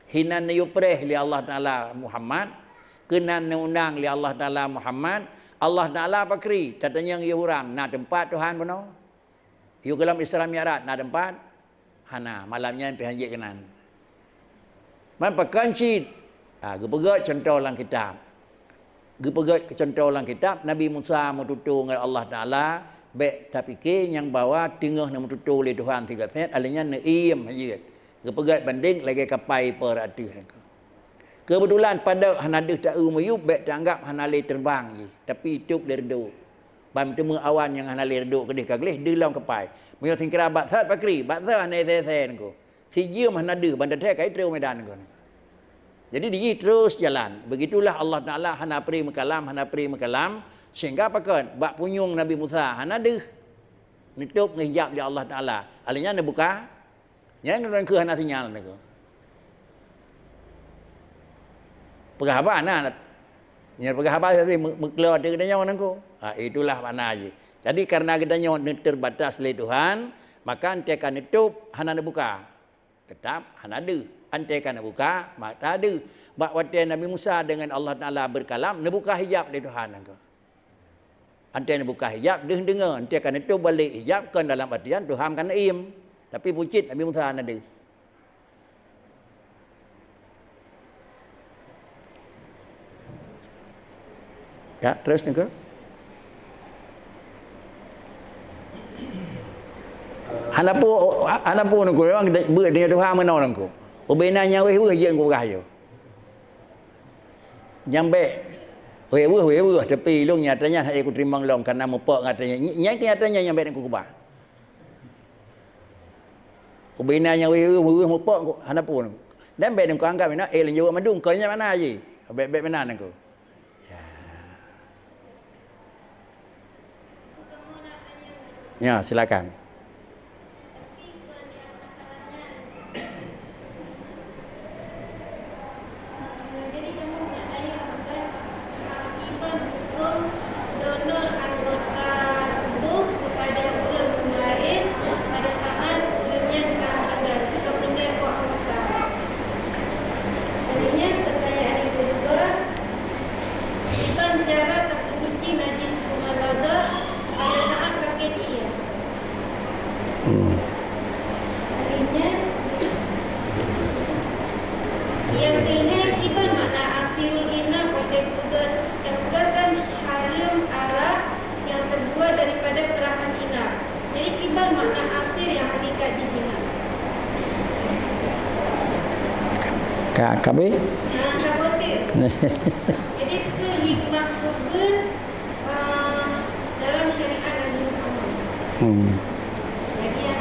hinan neuyue preh lé Allah Taala Muhammad, keunan neuundang lé Allah Taala Muhammad, Allah Taala pakri, tatanyong yôh uram, na teumpat Tuhan bunoe? Yue gohlom Isra Mi'raj na teumpat? Hana, malam nyan pih hanjeuet keunan. Man pakon cit? Ha, geupeugét cuntoh lam kitab. Geupeugét cuntoh lam kitab, Nabi Musa meututoe ngon Allah Taala, bék tapike nyang bahwa teungoh neumeututoe lé Tuhan sigoe sét, alheuh nyan neuiem hanjeuet. Geupeugét bandeng lagée kapai per ateueh. Keubeutulan padub hana deuh taeu meuyueb, bék taanggab hana lé teureubang jih, tapi tôb lé reudôk. Ban teumé awan nyang hana lé reudôk keudeh ka gleh deuh lom kapai. Meunyoe singkira bak sot pakri, bak sot hana isé-isé nangko. Sijeuem hana deuh ban teuthée ka itrôe meudan nangko. Jadi dijih terus jalan. Begitulah Allah Taala hana pri meukalam, hana pri meukalam, sehingga pakon bak punyueng Nabi Musa hana deuh. Neutôb ngon hijab lé Allah Taala. Alheuh nyan neubuka, nyan keudroe keuh hana sinyal nangko. Peugah haba na. Nyan peugah haba tapi meu-, meukeuleur di geutanyoe nangko. Ha, itulah makna jih. Jadi karena geutanyoe neuterbatas lé Tuhan, maka antée ka neutôb hana neubuka. Teutap hana deuh. Antée ka neubuka, mata deuh. Bak watée Nabi Musa deungon Allah Taala beukalam, neubuka hijab lé Tuhan nangko. Antée neubuka hijab, deuh deungoe. Antée ka neutôb balek hijab, kon dalam artian Tuhan ka neuiem. Tapi bucit Nabi Musa na deuh. Ya, terus nangko. Hana po, hana po nangko, memang beuet dengan Tuhan meunoe nangko. Ubena nyang wéh-wéh jeuet nangko peugah yo. Nyang bék, wéh-wéh, wéh-wéh, tapi lôn nyata nyan hai kuteurimong lom, karena mupok nyata nyan. Nyan keunyata nyan nyang bék nangko keubah. Ubena nyang wéh-wéh, wéh-wéh mupok, hana po nangko. Dan bék nangko anggab ina, eh, lôn jaweueb mandum, kon nyan makna jih. Bék-bék meunan nangko. Ya. Ya, silakan. Jadi nyan pertanyaan yang kedua, tentang cara tapeusuci najis rumah tangga pada saat sakit iya. Hmm. Artinya, yang keuhai kiban makna asirul ina pada keluarga yang kan haram arak yang terbuat daripada perahan inap. Jadi kiban makna asir yang hakikat di sini. Ka, kabe? Nah, sabotir. Jadi ke hikmah kubur, ah, dalam syariat Nabi Muhammad. Hmm. Jadi yang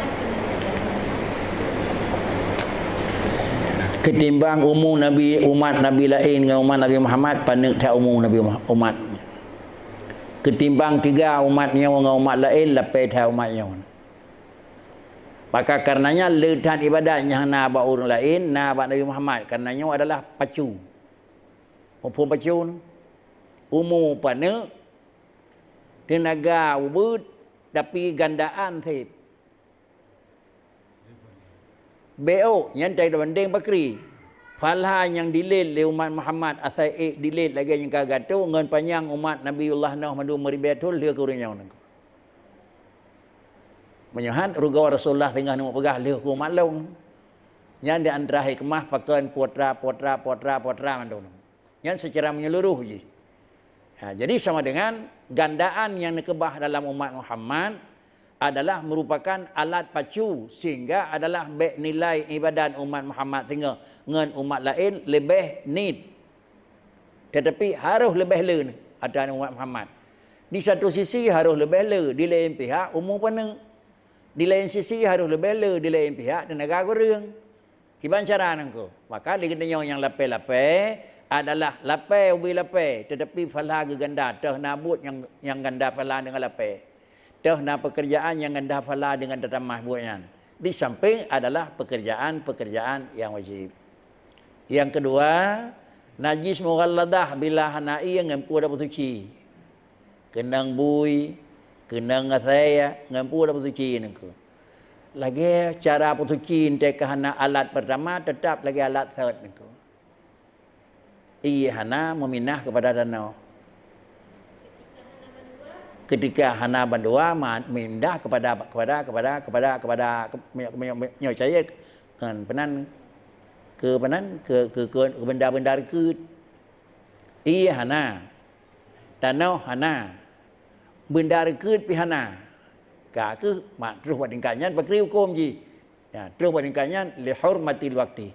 Ketimbang umu Nabi, umat Nabi laén ngon umat Nabi Muhammad, paneuk that umu Nabi Muha-, umat. Ketimbang tiga umat nyoe ngon umat laén, lapée that umat nyoe. Maka karenanya le that ibadat nyang na bak ureuëng laén, na bak Nabi Muhammad. Karena nyoe adalah pacu. Muphom pacu nyoe? Umu paneuk, teunaga ubeuet, tapi gandaan seb. Bék, nyan tai bandeng pakri. Pahala nyang dilét lé umat Muhammad asai ék dilét lagée nyang ka gato ngon panyang umat Nabiullah Nuh mandum meuribée thon lheueh keu ureuëng nyoe nangko. Meunyoe han rugoe Rasulullah singoh neupeugah lheueh keu umat lôn. Nyan di antara hikmah pakon putra, putra, putra, putra mandum. Nyan secara menyeluruh jih. Ha, jadi sama dengan gandaan nyang neukeubah dalam umat Muhammad adalah merupakan alat pacu sehingga adalah bék nilai ibadat umat Muhammad singoh ngon umat laén leubeh nit. Tetapi harôh leubeh le ateueh umat Muhammad. Di satu sisi harôh leubeh le, di laén pihak umu paneuk. Di laén sisi harôh leubeh le, di laén pihak teunaga kureueng. Kiban cara nangko. Maka lé geutanyoe nyang lapée-lapée adalah lapée ubé lapée, tetapi pahala geuganda, toh na buet nyang, nyang ganda pahala deungon lapée. Toh na pekerjaan nyang ganda pahala deungon tatamah buet nyan. Di samping adalah pekerjaan-pekerjaan yang wajib. Yang kedua, najis mughalladah bila hana ie ngon peue tapeusuci. Keunong bui, keunong asée, ngon peue tapeusuci nangko. Lagée cara peusuci teuka hana alat pertama, tetap lagée alat thot nangko. Ie hana meuminah keupada tanoh. Ketika hana bandua, ma-, mindah kepada, kepada, kepada, kepada, kepada, ke-, meunyoe, meunyoe, meunyoe cayet, kan, peunan, ke peunan, ke, ke, ke, ke benda-benda reukeut. Ié hana. Tanoh hana. Benda reukeut pih hana. Ka keuh, mak, troh bak tingkat nyan, pakri huköm jih. Ya, troh bak tingkat nyan, lihurmatil waqti.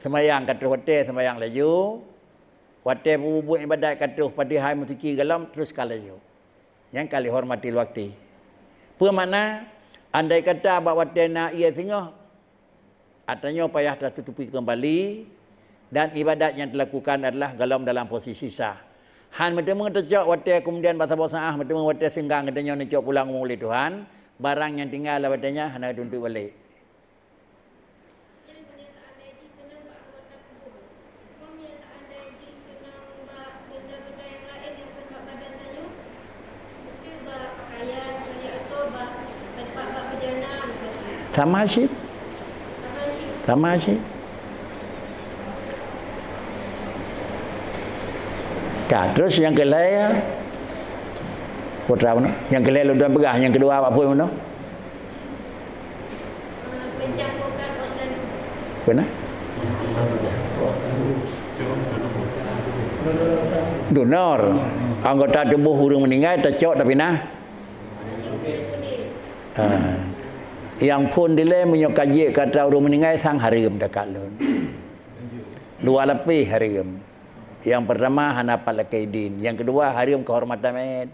Seumayang ka troh watée, seumayang laju. Watée peubuet iébadat ka troh, padahai meusuci gohlom, troh ka laju. Nyan ka lihurmatil waqti. Peue makna? Andai kata bak watée na ié singoh, atra nyoe payah tatutupi keumbali, dan iébadat nyang teulakukan adalah gohlom dalam posisi sah. Han meuteumé teucok watée, keumudian bak saboh saát meuteumé watée seunggang geutanyoe neucok pulang umu lé Tuhan, barang nyang tinggai lam watée nyan hana geutuntot balek. Sama cit. Sama cit. Ka, terus nyang keulhée, putra meunoe. Nyang keulhée lôn tuan peugah, nyang keudua apa pun meunoe. Beuna? Donor. Anggota tuboh ureuëng meuninggai tacok tapinah. Ha. Nyang phon dilée meunyoe ka jeuet keu atra ureuëng meuninggai sang hareuem takalon. Dua lapéh hareuem. Nyang peurtama hana pat lakée idin, nyang keudua hareuem keuhormatan manyét.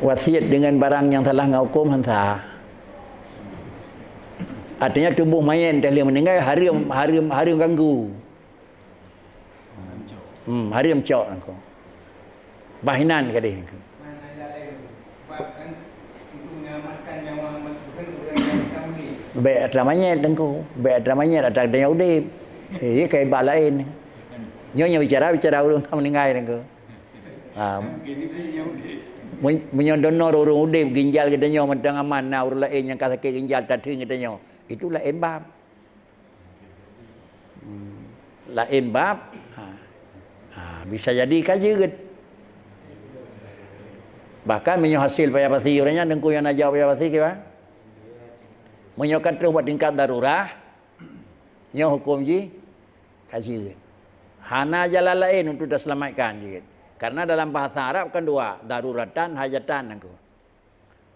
Wasiet deungon barang nyang salah ngon huköm han sah. Artinya tuboh manyét teuh lheueh meuninggai hareuem, hareuem, hareuem ganggu. Hmm, hareuem cok nangko. Bah inan gadeh nangko. Bék atra manyét nangko. Bék atra manyét atra geutanyoe udeb. Eh, ka iba laén. Nyoe nyang bicara, bicara ureuëng ka meuninggai nangko. Ha. Meunyoe donor ureuëng udeb, ginjal geutanyoe mantong aman, na ureuëng laén nyang ka sakét ginjal tateun geutanyoe. Itu laén bab. Hmm. Laén bab, ha. Ha, bisa jadi ka jeuet. Bahkan meunyoe hasil payah pasi ureuëng nyan, teungku nyang na jaweueb payah pasi kiban. Meunyoe ka troh bak tingkat darurah, nyoe huköm jih ka jeuet. Hana jalan laén untuk taseulamatkan jeuet. Karena dalam bahasa Arab kan dua, daruratan, hajatan nangko.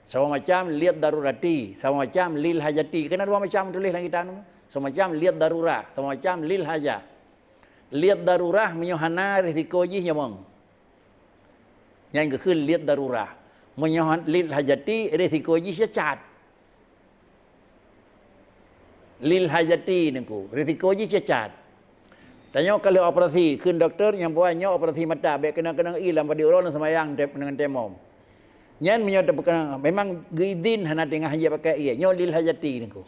Saboh macam lid darurati, saboh macam lil hajati. Kena dua macam tuléh lam kitab tu. Saboh macam lid darurah, saboh macam lil hajah. Lid darurah meunyoe hana risiko jih nyamong. Nyang geukheun lid darurah. Meunyoe lil hajati risiko jih cacat. Lil hajati nangko, risiko jih cacat. Tanyoe ka lheueh operasi, kheun dokto nyang buet nyoe operasi mata, bék keunong-keunong ie lam padé uroe ngon seumayang ngon temom. Nyan meunyoe teupeukeuneuk, memang geuidin hana teungoh han jeuet pakai ie, nyoe lil hajati nangko.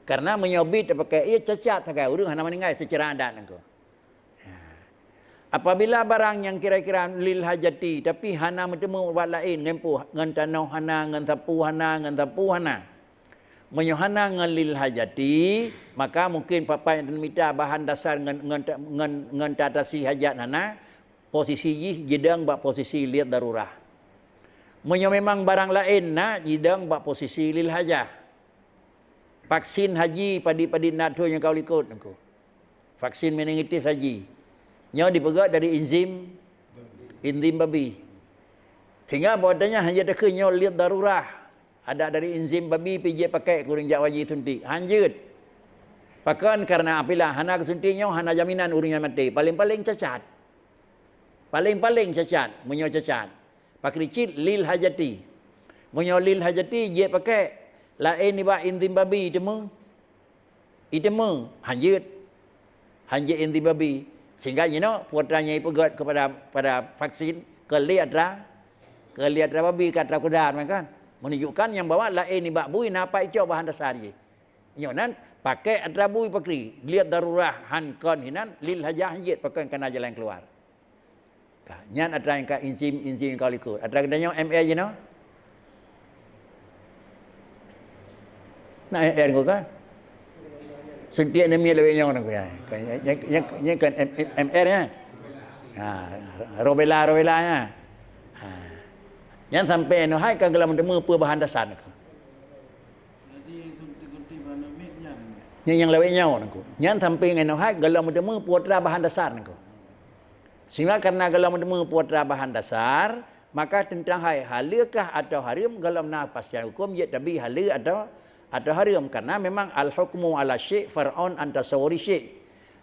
Karena meunyoe bit teupakai ie cacat sagai ureuëng hana meuninggai seucara adat nangko. Apabila barang nyang kira-kira lil hajati, tapi hana meuteumé ubat laén ngon puh, ngon tanoh hana, ngon sapu hana, ngon sapu hana. Meunyoe hana ngon lil hajati, maka mungkin papai nyang mita bahan dasar ngon, ngon, ngon, ngon tatasi hajat hana, posisi jih jidong bak posisi lid darurah. Meunyoe memang barang laén na, jidong bak posisi lil hajah. Vaksin haji padit-padit na thôn nyang ka u likot nangko. Vaksin meningitis haji. Nyoe dipeugét dari enzim, enzim babi. Sehingga buat nyan hana takheun nyoe lid darurah. Ada dari enzim babi pih jeuet pakai keu ureuëng jak haji suntik. Han jeuet. Pakon karena apabila hana geusuntik nyoe hana jaminan ureuëng nyan maté. Paléng-paléng cacat. Paléng-paléng cacat, meunyoe cacat. Pakri cit lil hajati. Meunyoe lil hajati jeuet pakai, laén nibak enzim babi teuma. Iteumé, han jeuet. Han jeuet enzim babi. Sehingga jinoe putra nyang ipeugét kepada, pada vaksin, keu lé atra, keu lé atra babi, keu atra kuda, kan? Menunjukkan nyang bahwa laén nibak bui na pat icok bahan dasar jih. Nyoe nan, pakai atra bui pakri, lid darurah han kon hinan, lil hajah han jeuet pakon kana jalan keluar. Ka, nyan atra nyang ka enzim, enzim nyang ka likot. Atra geutanyoe M R jinoe. Na M R ngon kan? Suntiek anémia lawét nyoe nangku ya. Nyang, nyang, nyang kan M-, M-, M R ya. Ha, rubella, rubella ya. Ha. Nyan sampai nyoe hai ka gohlom teumé peue bahan dasar nangku. Nyan nyang lawét nyoe nangku. Nyan sampai nyoe hai gohlom teumé peue atra bahan dasar nangku. Sehingga karena gohlom teumé peue atra bahan dasar, maka teuntang hai haleukah atawa hareuem gohlom na kepastian huköm jeuet tabi haleue atawa, atawa hareuem. Karena memang al-hukmu ala syai' far'un an tasawwuri syai'.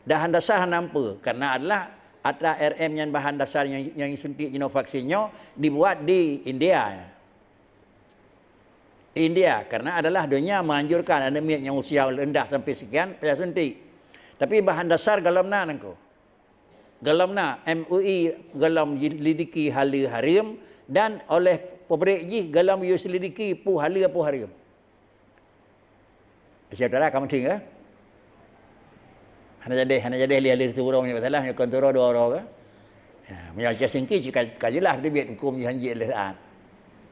Bahan dasar hana peue, karena adalah atra R M nyan bahan dasar nyang, nyang suntiek jinoe vaksin nyoe dibuat di India. India, karena adalah donya menganjurkan aneuk miet nyang usia rendah sampai sekian payah suntik. Tapi bahan dasar gohlom na nangku. Gohlom na, M U I gohlom selidiki haleue hareuem dan oleh pabrik jih gohlom yue selidiki peue haleue peue hareuem. Syedara ka meuting ke? Hana jadi, hana jadi lé-lé siuroe meunyoe salah, meunyoe kon siuroe dua uroe ke? Ya, meunyoe cit singki cit ka, ka jeulaih teubiet huköm jih hanjeuet lé saat.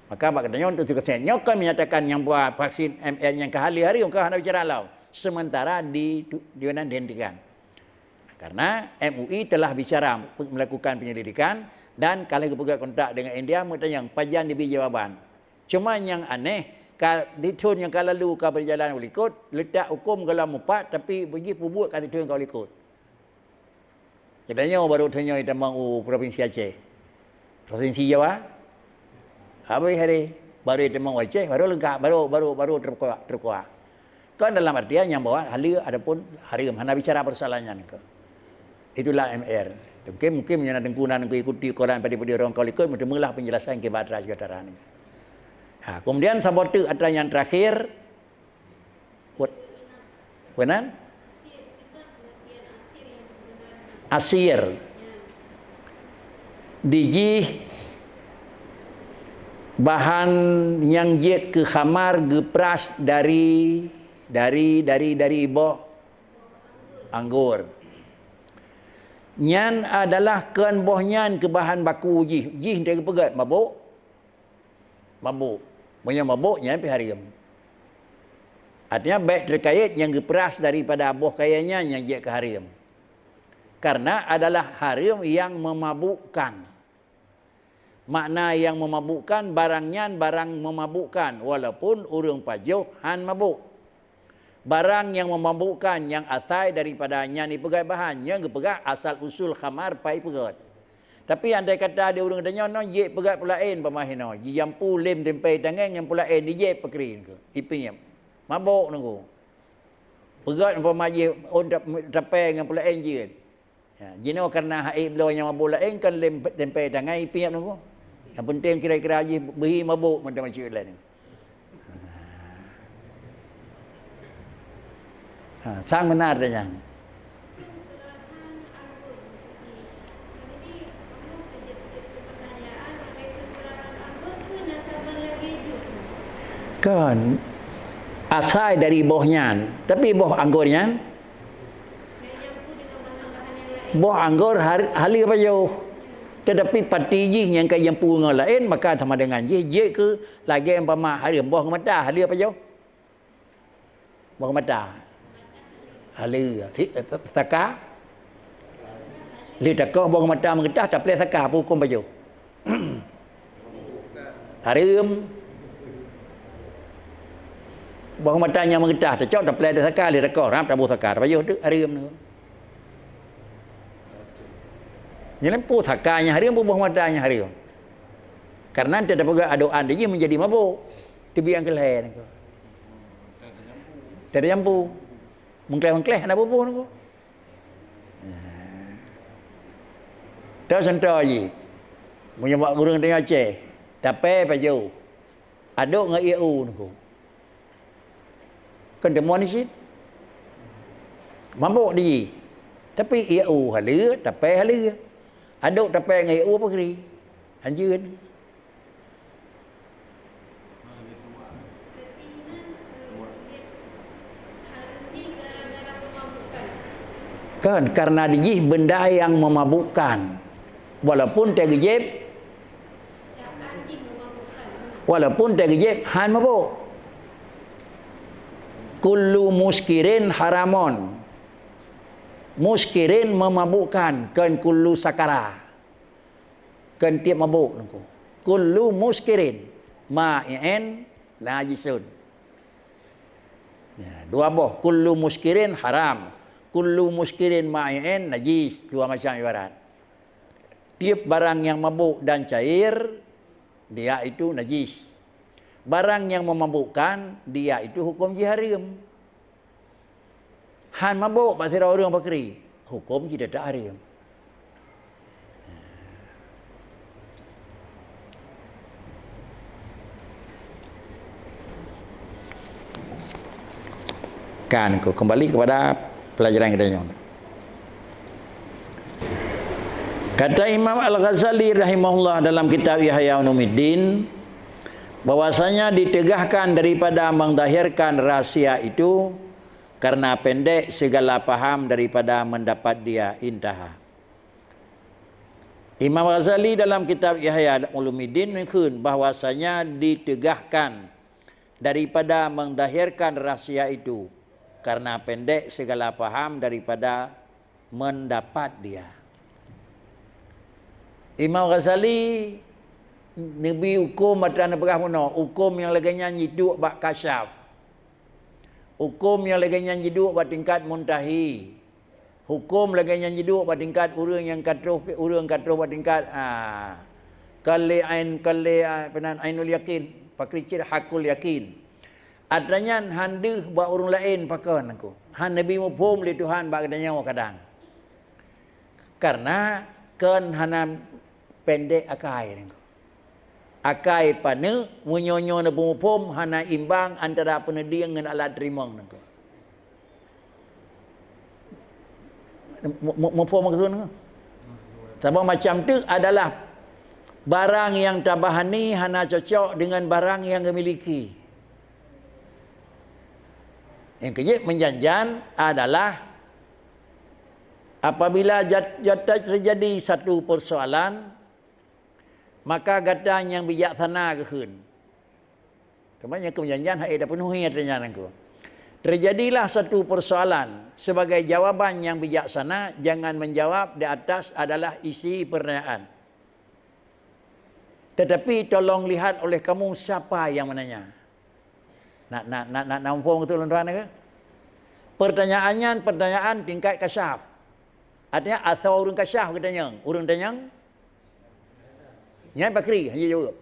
Maka bak geutanyoe untuk seukeusén nyoe kon menyatakan nyang buat vaksin M R nyang ka haleue hareuem ka hana bicara lom. Sementara di, di mana dihentikan. Karena M U I telah bicara melakukan penyelidikan dan ka lheueh geupeugah kontak dengan India meutanyong pajan dibi jawaban. Cuma nyang aneh, ka di thon nyang ka lalu ka berjalan u likot, leutak huköm gohlom mupat, tapi beujih peubuet ka di thon ka u likot. Geutanyoe baru tanyoe itamong u Provinsi Aceh. Provinsi Jawa, habéh hari, baru itamong u Aceh, baru leungkap, baru, baru, baru teukuah, teukuah. Kon dalam artian nyang bahwa haleue ataupun hareuem, hana bicara persoalan nyan ke. Itulah M R. Mungkin, mungkin meunyoe na teungku na teungku ikuti koran padé-padé ureueng ka u likot, meuteumeulah penjelasan kiban atra syedara nyoe. Ha, kemudian saboh teuk atra nyang terakhir, wat-, peue nan? Asir. Dijih bahan nyang jeuet keu khamar geupras dari, dari, dari, dari boh anggur. Nyan adalah kon boh nyan keu bahan baku jih. Jih enteuk geupeugét mabök. Mabök. Meunyoe mabök, nyan pih hareuem. Artinya, baik terkait nyang geupras daripada boh kayée nyan nyang jeuet keu hareuem. Karena adalah hareuem nyang memabukkan. Makna nyang memabukkan, barang nyan barang memabukkan, walaupun ureuëng pajoh hán mabök. Barang nyang memabukkan nyang asai daripada nyan ipeugét bahan, nyan geupeugah asal usul khamar pai peugét. Tapi andai kata di ureuëng tanyoe nyoe jeuet peugét peulaén, umpama hinoe, jijampu lem tempé tangéng nyang peulaén, dijép pakri nangku, ipiep. Mabök nangku. Peugét umpama jih ôn tap-, tapé ngon peulaén jeuet. Ya, jinoe karena hai bloe nyang mabök laén kan lem tempé tangai piep nangku. Yang penting kira-kira jih beuhi mabök macam-macam laén. Ha, sang benar dah nyan. Kan asai dari boh nyan, tapi boh anggur nyan Boh anggor har-, haleue pajoh. Tetapi pati jih nyang ka jampu ngon laén, maka sama dengan jih jeuet keu lagée umpama hareuem boh ngon mata haleue pajoh. Boh ngon mata. Haleue. Si-, saka. Lé takoh boh ngon mata meugeutah taplé saka, peue hukôm pajoh. Hareuem. Boh mata nyang meugeutah tacok taplé di saka, lé takoh rab taboh saka, tapajoh teuk hareuem nyoe. Nyan peue saka nyang hareuem, peue boh mata nyang hareuem. Karena teupeugah adokan di jih menjadi mabök. Teubiet nyang keu lhée nyoe. Teudiampu. Mengkleh-mengkleh hana buboh nyoe. Tok contoh jih, meunyoe bak ureuëng teungoh Aceh, tapé pajoh, adok ngon ié u nangku. Kan teumuan cit. Mabök di jih. Tapi ié u haleue, tapé haleue. Adok tapé ngon ié u pakri. Hanjeut. Kan, karena di jih benda yang memabukkan. Walaupun teugeujép, walaupun teugeujép han mabök. Kullu muskirin haramon. Muskirin memabukkan, kon kullu sakara. Kon tiep mabuk nangku. Kullu muskirin ma'i'in najisun. Ya, dua boh. Kullu muskirin haram. Kullu muskirin ma'i'in najis. Dua macam ibarat. Tiep barang nyang mabuk dan cair, dia itu najis. Barang nyang memabukkan, dia itu hukum jih hareuem. Han mabuk bak sidroe ureuëng pakri, hukum jih teutap hareuem. Kan, ku kembali kepada pelajaran kita nyoe. Kata Imam Al-Ghazali rahimahullah dalam kitab Ihya Ulumuddin, bahwasanya ditegahkan daripada mendahirkan rahsia itu karena pendek segala paham daripada mendapat dia, intaha. Imam Ghazali dalam kitab Ihya Ulumuddin meukeun bahwasanya ditegahkan daripada mendahirkan rahsia itu karena pendek segala paham daripada mendapat dia. Imam Ghazali neubi huköm atra neupeugah bunoe, huköm nyang lagée nyan jiduek bak kasyaf. Huköm nyang lagée nyan jiduek bak tingkat muntahi. Huköm lagée nyan jiduek bak tingkat ureuëng nyang ka troh, ureuëng ka troh bak tingkat, ah, kali ain, kali, ah, penan ainul yakin, pakri cit hakul yakin. Atra nyan han deuh bak ureuëng laén pakon nangku. Han neubi muphom lé Tuhan bak geutanyoe kadang. Karena kon hana pendek akai nangku. Akai paneuk meunyoe nyoe neupeuphom hana imbang antara peuneudieng ngon alat teurimong nangku. Mu-, mu-, muphom maksud nangku? Saban macam tu adalah barang nyang tabahani hana cocok dengan barang nyang geumiliki. Nyang keujeuet meujanjan adalah apabila jat-, jata terjadi satu persoalan, maka gata nyang bijaksana geukheun. Teuma nyang keujanjan hai tapeunuhi atra nyan nangku. Terjadilah satu persoalan, sebagai jawaban nyang bijaksana, jangan menjawab di atas adalah isi pertanyaan. Tetapi tolong lihat oleh kamu siapa yang menanya. Nak, nak, nak, nak, nak muphom beutôi lôn tuan ke? Pertanyaan nyan pertanyaan tingkat kasyaf. Artinya asai ureuëng kasyaf geutanyong. Ureuëng tanyong nyan pakri hana jaweueb.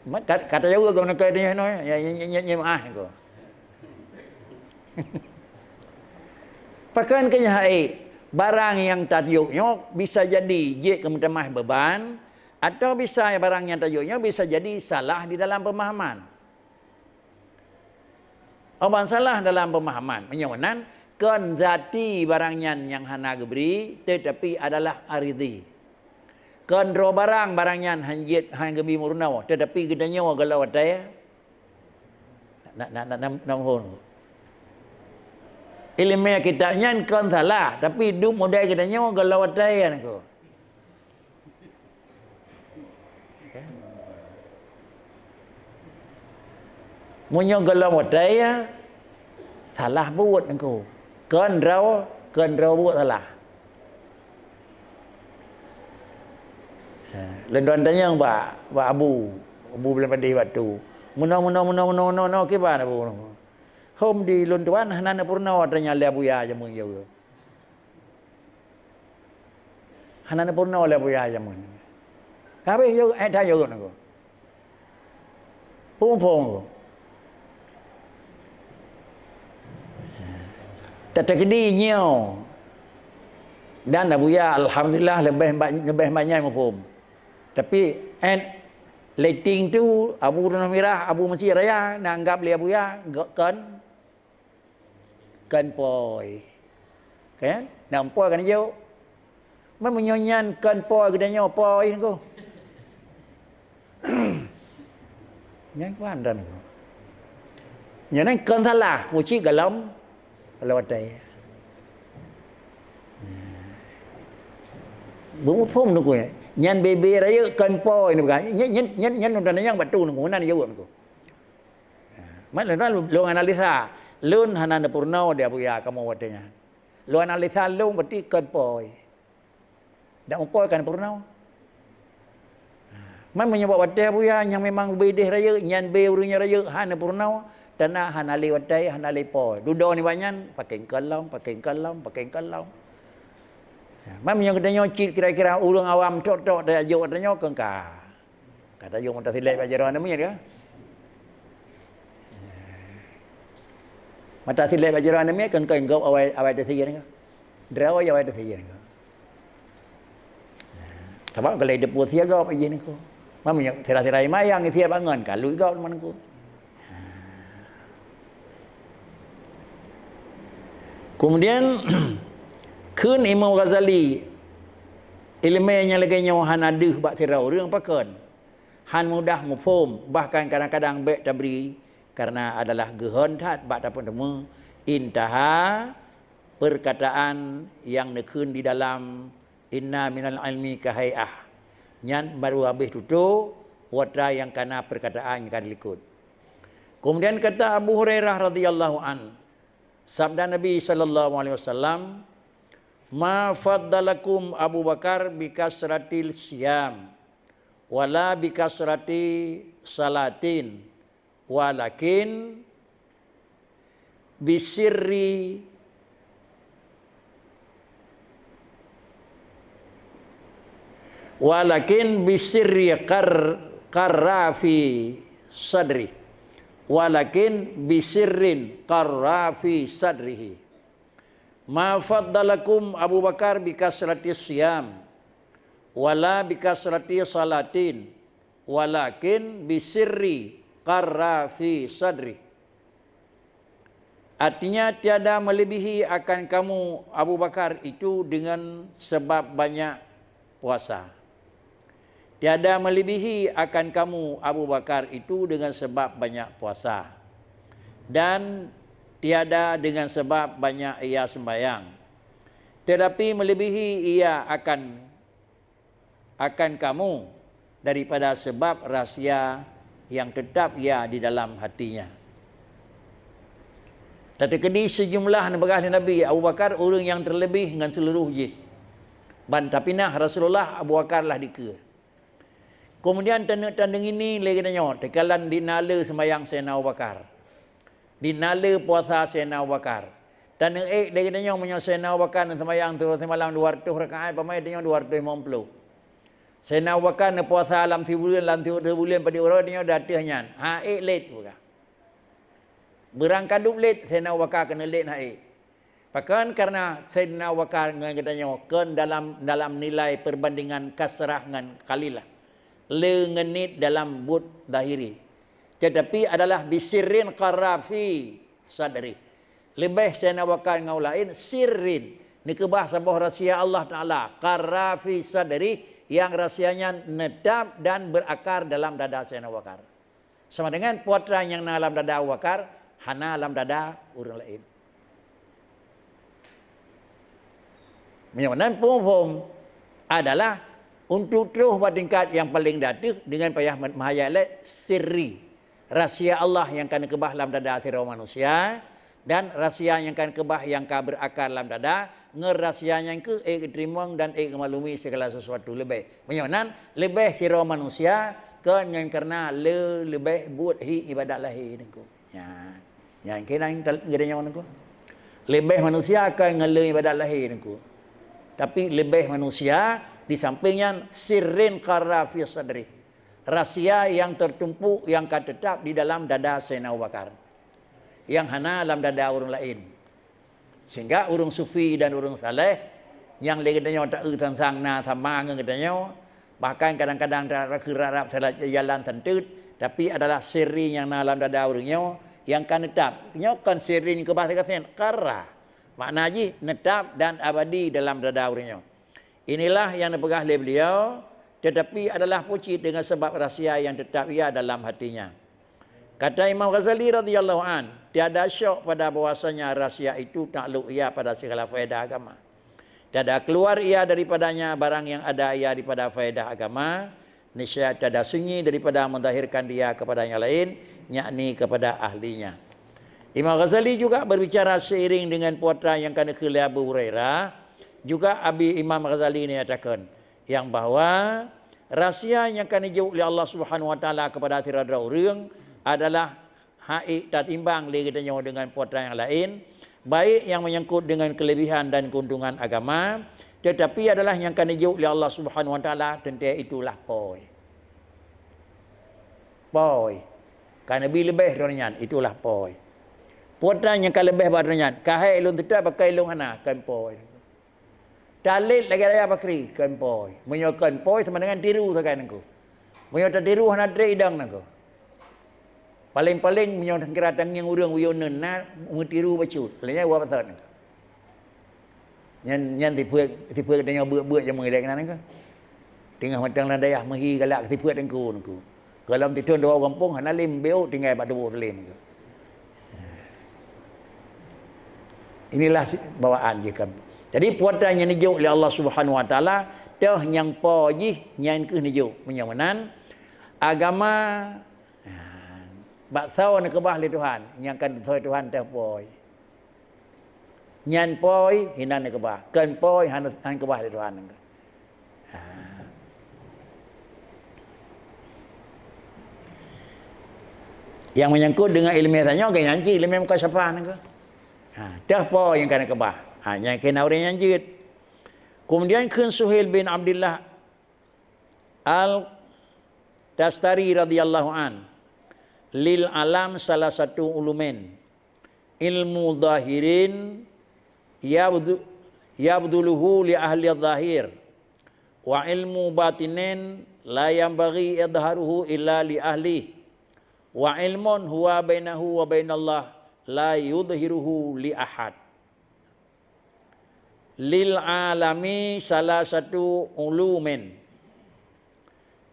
Mat kat-, kata jaweueb geuh nangka tanyong nyoe, ya, ya, ya, ya, ya, maah nangku. Pakon keu nyan hai, barang nyang tajok nyoe bisa jadi jeuet keu meutamah beban, atau bisa barang nyang tajok nyoe bisa jadi salah di dalam pemahaman. Abang salah dalam pemahaman. Meunyoe nan, kon zati barang nyan nyang hana geubri, tetapi adalah aridhi. Kon droe barang, barang nyan han jeuet, han geubi meurunoe, tetapi geutanyoe gohlom watée. Na, na, na, na, na, na, ileumé kitab nyan kon salah, tapi duek modai geutanyoe gohlom watée nyan ko. Meunyoe gohlom watée, ya, salah buet nangku. Kon droe, kon droe buet salah. Ha, lôn tuan tanyong bak, bak Abu, Abu Bulan Padé waktu. Meunoe, meunoe, meunoe, kiban Abu. Hom di lôn tuan hana neupeurunoe atra nyan lé Abuya jameun jaweueb. Hana neupeurunoe lé Abuya jameun. Ka habéh jaweueb, eh, that jaweueb nangku. Phon-phon. Teukeudi nyoe. Dan Abuya alhamdulillah leubeh ba-, leubeh banyak muphom. Tapi, eh, letting tu Abu Runoh Mirah, Abu Mesjid Raya, na anggap lé Abuya, kon Kon poi. Kan? Nyang poi kan jok. Meunyoe nyan kon poi geutanyoe poi nangku. Nyan kuan dan nangku. Nyan kon salah, muci gohlom, gohlom watée. Beumuphom nangku. Nyan bebe rayeuk kon poi nangku. Nyan, nyan, nyan, nyan udah nanyang batu nangku. Nan jaweueb nangku. Mat lôn, lôn analisa, lôn hana neupeurunoe di Abuya kamoe watée nyan. Lôn analisa lôn berarti kon poi. Dak mupoi kan peurunoe. Man meunyoe bak watée Abuya nyang memang beudeh rayeuk, nyan be ureuëng nyang rayeuk hana peurunoe, teunak hana lé watée, hana lé poi. Dudoe nibak nyan, pakai engkau lom, pakai engkau lom, pakai engkau lom. Man meunyoe geutanyoe cit kira-kira ureuëng awam tok-tok tajok geutanyoe keungka. Ka tajok mata silek bak jaroe aneuk miet ka? Mata silek bak jaroe aneuk miet keungka gob awai, awai teusigen ka? Drawe awai teusigen ka? Sabab kalau deupeu sia gob ijin ko. Man meunyoe sira-sira mayang sia bangon kalu gob man ko. Kemudian kheun Imam Ghazali, ileumé nyang lagée nyoe hana deuh bak sidroe ureuëng pakon, hán mudah muphom, bahkan kadang-kadang bék tabri, karena adalah geuhon that bak tapeuteumé intaha perkataan nyang neukheun di dalam inna minal ilmi kahai'ah. Nyan baru habéh tutoe, watée nyang kana perkataan nyang ka dilikot. Kemudian kata Abu Hurairah radhiyallahu an, sabda Nabi sallallahu alaihi wasallam, "Ma faddalakum Abu Bakar bi kasratil siyam, wala bi kasrati salatin, walakin bisirri, walakin bisirri qar-, qarra fi sadri, walakin bisirrin qarra fi sadrihi." Ma faddalakum Abu Bakar bi kasrati siyam, wala bi kasrati salatin, walakin bisirri qarra fi sadri. Artinya, tiada melebihi akan kamu Abu Bakar itu dengan sebab banyak puasa. Tiada melebihi akan kamu Abu Bakar itu dengan sebab banyak puasa, dan tiada dengan sebab banyak ia sembahyang, tetapi melebihi ia akan, akan kamu daripada sebab rahsia yang tetap ia di dalam hatinya. Tateukeudi sejumlah neupeugah lé Nabi, Abu Bakar ureuëng nyang terlebih ngon seuluruh jih. Ban tapinah Rasulullah, Abu Bakar lah dikeue. Keumudian taneuk tadeungi lé geutanyoe, teukalan di nale seumayang Saidina Abu Bakar, di nale puasa Saidina Abu Bakar. Taneuk ék lé geutanyoe meunyoe Saidina Abu Bakar neuseumayang siuroe simalam dua ratus rakaat, pamai tanyoe dua ratus limong ploh. Saidina Abu Bakar neupuasa lam sibuleuen, lam sibuleuen padum uroe, tanyoe di ateueh nyan. Ha ék lét, peugah. Beurangkadup lét Saidina Abu Bakar keuneuk lét ha ék. Pakon? Karena Saidina Abu Bakar ngon geutanyoe kon dalam, dalam nilai perbandingan kasrah ngon qalilah, le ngon niet dalam buet zahiri, tetapi adalah bisirrin qarra fi sadri. Leubeh Saidina Abu Bakar ngon ureuëng laén sirrin, neukeubah saboh rahsia Allah Taala, qarra fi sadri, nyang rahsia nyan neutap dan beurakar dalam dada Saidina Abu Bakar. Sama dengan putra nyang na lam dada Abu Bakar hana lam dada ureuëng laén. Meunyoe nan peumeuphom adalah untuk troh bak tingkat nyang paleng di ateueh deungon payah meuhayat lé sirri, rahsia Allah nyang ka neukeubah lam dada sidroe manusia, dan rahsia nyang ka neukeubah nyang ka beurakar lam dada, ngon rahsia nyan keuh ék geuteurimong dan ék geumaklumi segala sesuatu leubeh. Meunyoe nan leubeh sidroe manusia kon ngon kareuna le leubeh buet hi ibadat lahé Teungku. Nyan, nyan keunan geutanyoe Teungku. Leubeh manusia kon ngon le ibadat lahé Teungku. Tapi leubeh manusia di samping nyan sirrin qarra fi sadri. Rahsia nyang teutumpok nyang ka teutap di dalam dada Saidina Abu Bakar, nyang hana lam dada ureuëng laén. Sehingga ureuëng sufi dan ureuëng saleh nyang lé geutanyoe ta-eu sang-sang na sama ngon geutanyoe, bahkan kadang-kadang ta-, takheun rab-rab salah jalan santeuet, tapi adalah sirri nyang na lam dada ureuëng nyoe nyang ka neutap. Nyoe kon sirri nyang keubah teugaséh, qarra. Makna jih neutap dan abadi dalam dada ureuëng nyoe. Inilah nyang neupeugah lé beliau, tetapi adalah pucit dengan sebab rahsia yang tetap ia dalam hatinya. Kata Imam Ghazali radhiyallahu an, tiada syok pada bahwasanya rahsia itu takluk ia pada segala faedah agama. Tiada keluar ia daripadanya barang yang ada ia daripada faedah agama, Niscaya tiada sunyi daripada menzahirkan dia kepada yang lain, yakni kepada ahlinya. Imam Ghazali juga berbicara seiring dengan peue nyang ka neukheun lé Abu Hurairah, juga Abi Imam Ghazali nyatakan yang bahwa rahsia nyang ka neujok lé Allah Subhanahu wa Taala kepada sidroe ureuëng adalah hak ék tatimbang lé geutanyoe deungon peue nyang laén, baik nyang menyangkut deungon keulebihan dan keuntungan agama, teutapi adalah nyang ka neujok lé Allah Subhanahu wa Taala teuntée itulah poi. Poi. Ka neubi leubeh droe nyan, itulah poi. Peue nyang ka leubeh bak droe nyan, ka hai lôn teutab pakai lôn hana, kon poi. Talét lagée raya bakri, kon poi. Meunyoe kon poi sama dengan tiru sagai nangku. Meunyoe tatiru hana tré idang nangku. Paléng-paléng meunyoe kira tangieng ureuëng uyueun na meutiru bacut. Lagée nyan wa pasat nangku. Nyan nyan tipe tipe tanyoe buet-buet jameun ilée keunan nangku. Teungoh mantong lam dayah meuhi galak tipe teungku nangku. Gohlom titun dua gampông hana lé meubiôk tinggai bak tuboh teulim. Inilah bawaan jih kan. Jadi peue nyang neujok lé Allah Subhanahu wa Taala, toh nyang po jih nyan keuh neujok. Meunyoe meunan agama bak soe neukeubah lé Tuhan, nyang kan soe Tuhan toh poi. Nyan poi hinan neukeubah, kon poi han neukeubah lé Tuhan. Nyang menyangkut dengan ilmu tanyoe, geuh nyan cit ilmu mukasyafah nangku. Ha, toh poi nyang ka neukeubah. Ha, nyang keunan ureuëng nyang jeuet. Kemudian kheun Suhail bin Abdullah Al-Tastari radhiyallahu an, "Lil alam salah satu ulumin, ilmu zahirin yabdu-, yabduluhu li ahli zahir, wa ilmu batinin la yanbaghi idharuhu illa li ahli, wa ilmun huwa bainahu wa bainallah la yudhiruhu li ahad." Lil alami salah satu ulumin.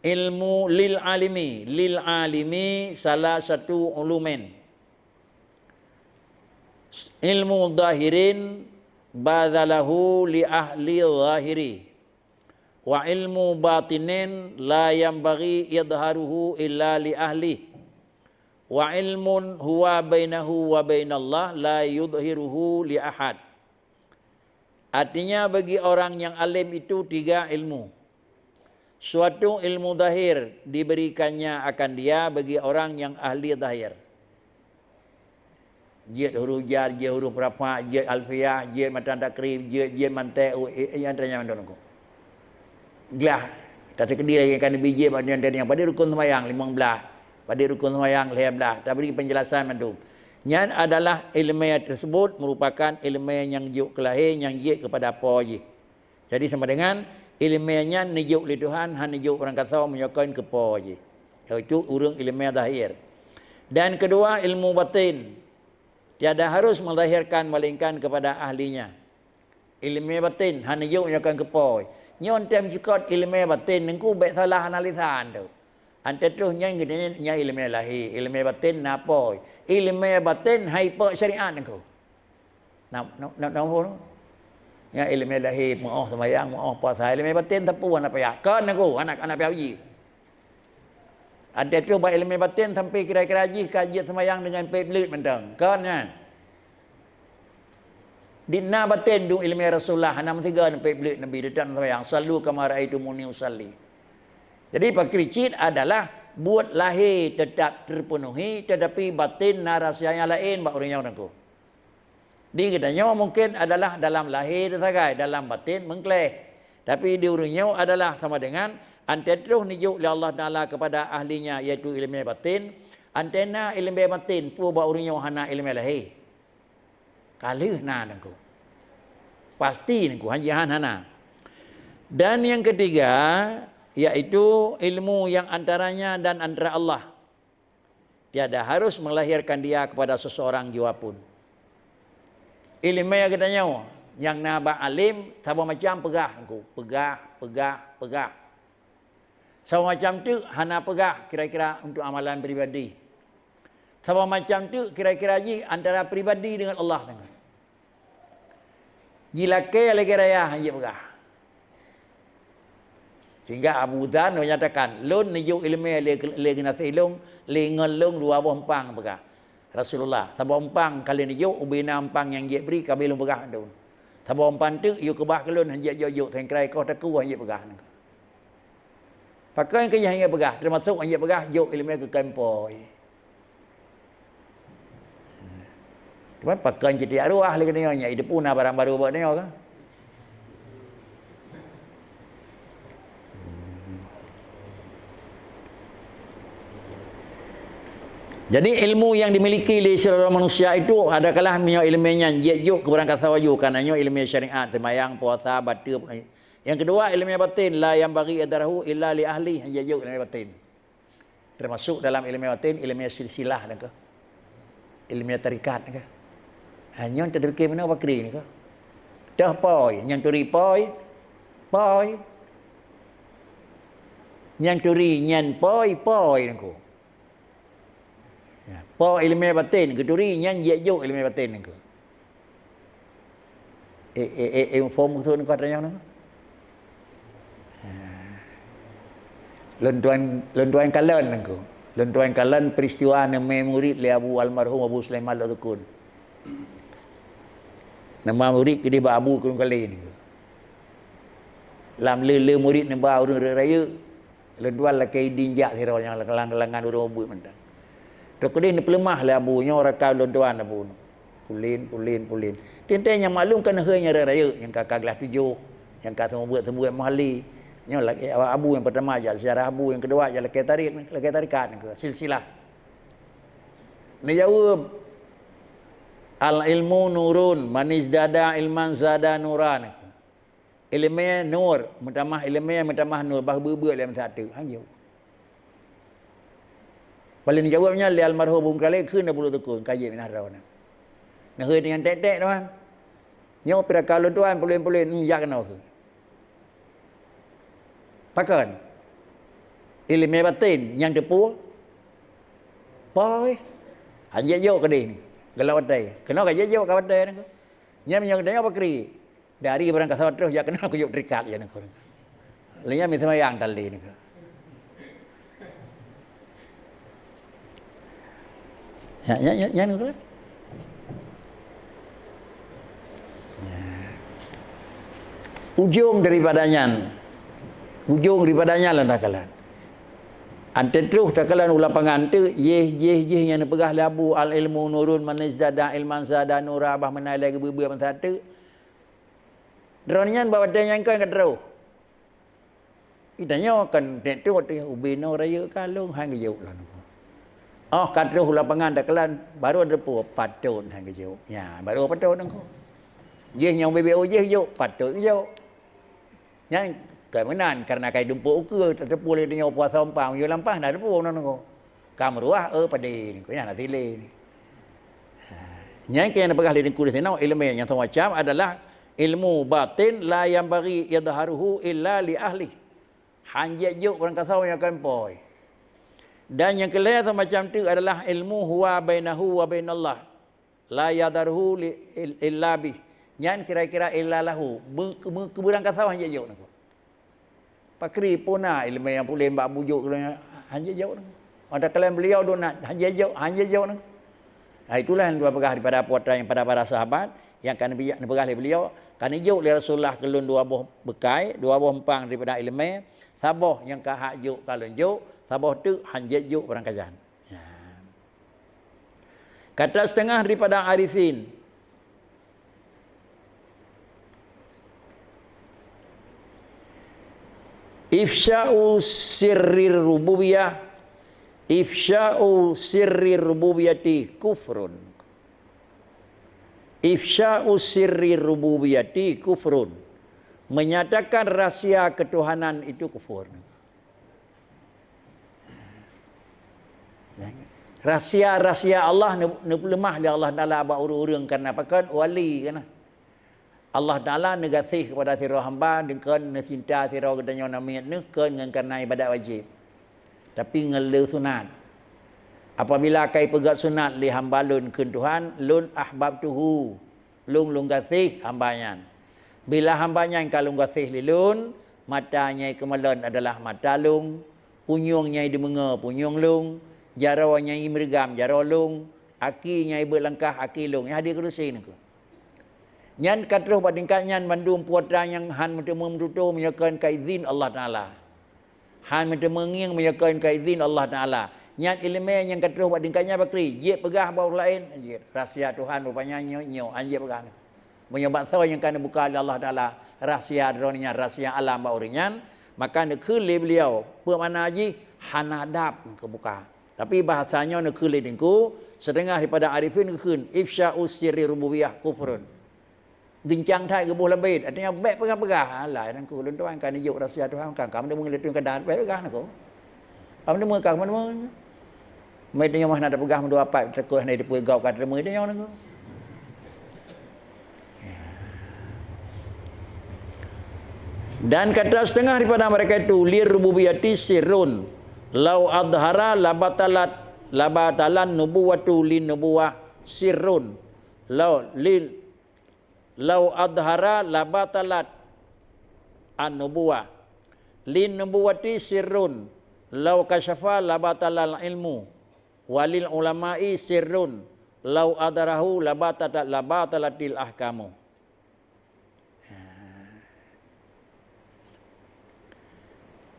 Ilmu lil alimi, lil alimi salah satu ulumin. Ilmu zahirin badzalahu li ahli zahiri. Wa ilmu batinin la yanbaghi idharuhu illa li ahli. Wa ilmun huwa bainahu wa bainallah la yudhiruhu li ahad. Artinya, bagi orang yang alim itu tiga ilmu. Suatu ilmu zahir diberikannya akan dia bagi orang yang ahli zahir. Jeuet huruf jar, jeuet huruf rafa, jeuet alfiah, jeuet matan takrib, jeuet, jeuet mantek, u-, i-, i-, nyang tanya mandum nangku. Glah, tateukeudi lagée kan Nabi jeuet bak dunia tadi nyang padé rukun sembahyang limong blaih, padé rukun sembahyang lhée blaih, tabri penjelasan mandum. Nyan adalah ilmu tersebut merupakan ilmu nyang jok keulahé nyang jeuet kepada po jih. Jadi sama dengan ilmu nyan neujok lé Tuhan, han neujok ureuëng kasoe meunyoe kon keu po jih, yaitu ureuëng ilmu zahir. Dan kedua, ilmu batin. Tiada harus menzahirkan melainkan kepada ahlinya. Ilmu batin han neujok nyoe kon keu po. Nyoe tem jikot ilmu batin nangku bék salah analisan tu. Anté troh nyan geutanyoe nyan ilmu lahé, ilmu batin na po. Ilmu batin hai po syariat nangku. Na na na na po. Nyan ilmu lahé, meuoh sembahyang, meuoh puasa, ilmu batin teupeu anak payah. Kon nangku anak anak payah uji. Anté troh bak ilmu batin sampai kira-kira jih ka jeuet sembahyang dengan pet bleut mantong. Kon nyan. Di na batin dum ilmu Rasulullah hana meusiga neupet bleut Nabi, teutap sembahyang, "Sallu kama raaitumuni usalli." Jadi pakri cit adalah buet lahé teutap teupenuhi, teutapi batin na rahsia nyang laén bak ureuëng nyoe nangku. Di geutanyoe mungken adalah dalam lahé teusagai, dalam batin meungkléh. Tapi di ureuëng nyoe adalah sama dengan anté troh neujok lé Allah Taala kepada ahlinya, yaitu ilmu batin, anté na ilmu batin peue bak ureuëng nyoe hana ilmu lahé. Ka lheueh na nangku. Pasti nangku, han jihan hana. Dan yang ketiga, yaitu ilmu yang antaranya dan antara Allah. Tiada harus melahirkan dia kepada seseorang jua pun. Ilmu geutanyoe nyang na bak alim saboh macam peugah nangku, peugah, peugah, peugah. Saboh macam teuk hana peugah kira-kira untuk amalan pribadi. Saboh macam teuk kira-kira jih antara pribadi dengan Allah sagai. Jilakée lagée raya han jipeugah. Sehingga Abu Dzan menyatakan, "Lôn neujok iéleumé lé, lé geunaséh lôn, lé ngon lôn dua boh eumpang," peugah Rasulullah. "Saboh eumpang ka lheueh neujok, ubé na eumpang nyang jeuet bri, ka abéh lôn peugah lôn. Saboh eumpang teuk yue keubah keu lôn, han jeuet jok-jok, sangkrai koh takue han jeuet peugah." Pakon keu nyang han jeuet peugah, teumasok han jeuet peugah, jok iéleumé keu kempoi. Cuma pakon cit arwah lé geutanyoe nyan, itu pun na barang barô bak tanyoe kan. Jadi ilmu yang dimiliki lé sidroe manusia itu adalah meunyoe iéleumé nyan jeuet jok keu barang kasoe aju, kana nyoe iéleumé syariat, seumayang, puasa, bateue. Yang kedua iéleumé batin, la yanbaghi idhharuhu illa li ahli, han jeuet jok iéleumé batin. Termasuk dalam iéleumé batin, iéleumé silsilah nyan keuh. Iéleumé tarekat nyan keuh. Ha, nyoe teudeungoe meunoe pakri nyan keuh. Toh poi, nyang turi poi, poi. Nyang turi nyan poi, poi nyan keuh. Ya, poi iéleumé batin, geuturi nyan jeuet jok iéleumé batin nyan keuh. Eh, eh, eh, eh, phôn meukeusut nangkok tanyong nangkok. Ha. Lôn tuan, lôn tuan kalon nangkok. Lôn tuan kalon peristiwa neumè murit lé Abu almarhum Abu Sulaiman Lhoksukon. Neuma murit keudeh bak Abu keudeh kali nangkok. Lam le-le murit neuba ureuëng rayeuk, lôn tuan lakée idin jak sidroe nyang lam kalangan ureuëng buet mantong. Trok keudeh neupeuleumah lé Abu nyoe rakan lôn tuan Abu. Pulen, pulen, pulen. Teuntée nyang maklum kan hei nyang rayeuk, nyang ka, ka glah tujoh, nyang ka seumeubeuet-seumeubeuet meuhali. Nyoe lakée Abu nyang peurtama jak seujarah Abu, nyang keudua jak lakée tarik, lakée tarekat nyan keuh, silsilah. Neujaweueb, "Al ilmu nurun, manizdada ilman zada nuran." Iéleumé nur, meutamah iéleumé, meutamah nur, bah beuet-beuet lé meusateuk, han jeuet. Paléng jaweueb nyan lé almarhum Abu Muthalib kheun Abu Lhoksukon, ka jeuet minah droeneuh. Neuhôi deungon tek-tek teuma. Nyoe pira ka lôn tuan pulen-pulen, hmm, jak keunoe kheun. Pakon? Iéleumé batin nyang teupeue. Poi. Han jeuet jok keudeh ni. Galak watée. Keunoe ka jeuet jok ka watée ni. Nyan meunyoe geutanyoe pakri. Dari barang kasoe troh jak keunoe kujok tarekat ya nangkok. Lé nyan meuseumbayang tali nangkok. Ya, ya, ya, ya, nangkok. Ujong daripada nyan, ujong daripada nyan lah takalon. Anté troh takalon u lapangan tu, yeh, yeh, yeh nyang neupeugah lé Abu, "Al ilmu nurun, manizdada ilman zada nura," bah meunan lé geubeuet-beuet masa tu. Droeneuh nyan bak watée nyan kon ka troh. Geutanyoe kon nek troh watée ubé noe rayeuk ka lôn han geujok lom. Oh ka troh u lapangan takalon, baru teupeue patot han geujok. Nya, baru patot nangkok. Jih nyang ubé-bé jih jok, patot geujok. Nyan kon meunan, kareuna ka jitumpôk ukeue, tateupeue lé tanyoe puasa umpang, yue lampah na teupeue nangkok. Ka meuruah, eh, padé ni, nyan hati lé ni. Ha, nyan keuh nyang neupeugah lé Teungku di sinoe, iéleumé nyang semacam adalah ilmu batin la yanbaghi idharuhu illa li ahli. Han jeuet jok barang kasoe nyang kon poi. Dan nyang keulhèe semacam tu adalah ilmu huwa bainahu wa bainallah. La yadharuhu li, il-, illa bih. Nyan kira-kira illa lahu. Be-, be-, keu barang kasoe han jeuet jok nangkok. Pakri puna iéleumé nyang pulen bak bujôk lôn nyan, han jeuet jok nangkok. Watée kalon beuliau dum na, han jeuet jok, han jeuet jok nangkok. Ha, itulah nyang geupeugah daripada peue nyang pada para sahabat nyang ka neubi-, neupeugah lé beuliau, ka neujok lé Rasulullah keu lôn dua boh beukai, dua boh eumpang daripada iéleumé, saboh nyang ka hak jok ka lôn jok, saboh teuk han jeuet jok barang kajan. Ya. Kata setengah daripada arifin, ifsya'u sirrir rububiyah, ifsya'u sirrir rububiyati kufrun. Ifsya'u sirrir rububiyati kufrun. Menyatakan rahsia ketuhanan itu kufur. Rahsia-rahsia Allah neu-, neupeuleumah lé Allah Taala bak ureuëng-ureuëng kareuna pakon? Wali kareuna. Allah Taala neugaséh keupada sidroe hamba, deungon neucinta sidroe geutanyoe namiet neuh kon ngon kareuna ibadat wajéb, tapi ngon le sunat. Apabila ka ipeugét sunat lé hamba lôn kheun Tuhan, lôn ahbabtuhu, lôn lôn gaséh hamba nyan. Bila hamba nyan ka lôn gaséh lé lôn, Mata nyang keumalon adalah mata lôn, punyueng nyang dimeungoe punyueng lôn, jaroe nyang meurigam jaroe lôn, aki nyang beuet langkah aki lôn. Nyan hadih kudusi nyan. Nyan ka troh bak tingkat nyan mandum peue atra nyang hán meuteumé meututoe meunyoe kon ka idhin Allah Taala. Hán meuteumé ngieng meunyoe kon ka idhin Allah Taala. Nyan iéleumé nyang ka troh bak tingkat nyan bakri, jeuet peugah bak ureuëng laén, jeuet rahsia Tuhan rupanya nyoe, nyoe, hán jeuet peugah. Meunyoe bak soe nyang ka neubuka lé Allah Taala, rahsia droeneuh nyan, rahsia alam bak ureuëng nyan, maka neukheun lé beuliau, peue makna jih, hana dab keubuka. Tapi bahasa nyoe neukheun lé Teungku, siteungoh daripada arifin geukheun, ifsya'us sirri rububiyah kufrun. Geuncang that geuboh leubeh, artinya bék peugah-peugah, alah Teungku, lôn tuan ka neujok rahsia Tuhan, kan ka meudeungoe lé Teungku ka dab, bék peugah Teungku. Ka meudeungoe, ka meudeungoe. Meuteunyoe mah na tapeugah meudua pat, teuka hana teupeu gob ka teumé teunyoe Teungku. Dan kata setengah daripada mereka itu, "Lir rububiyati sirrun, lau adhara labatalat, labatalan nubuwatu lin nubuwah sirrun, lau lil, lau adhara labatalat an nubuwah, lin nubuwati sirrun, lau kasyafa labatalal ilmu, walil ulama'i sirrun, lau adharahu labatata-, labatalatil ahkamu."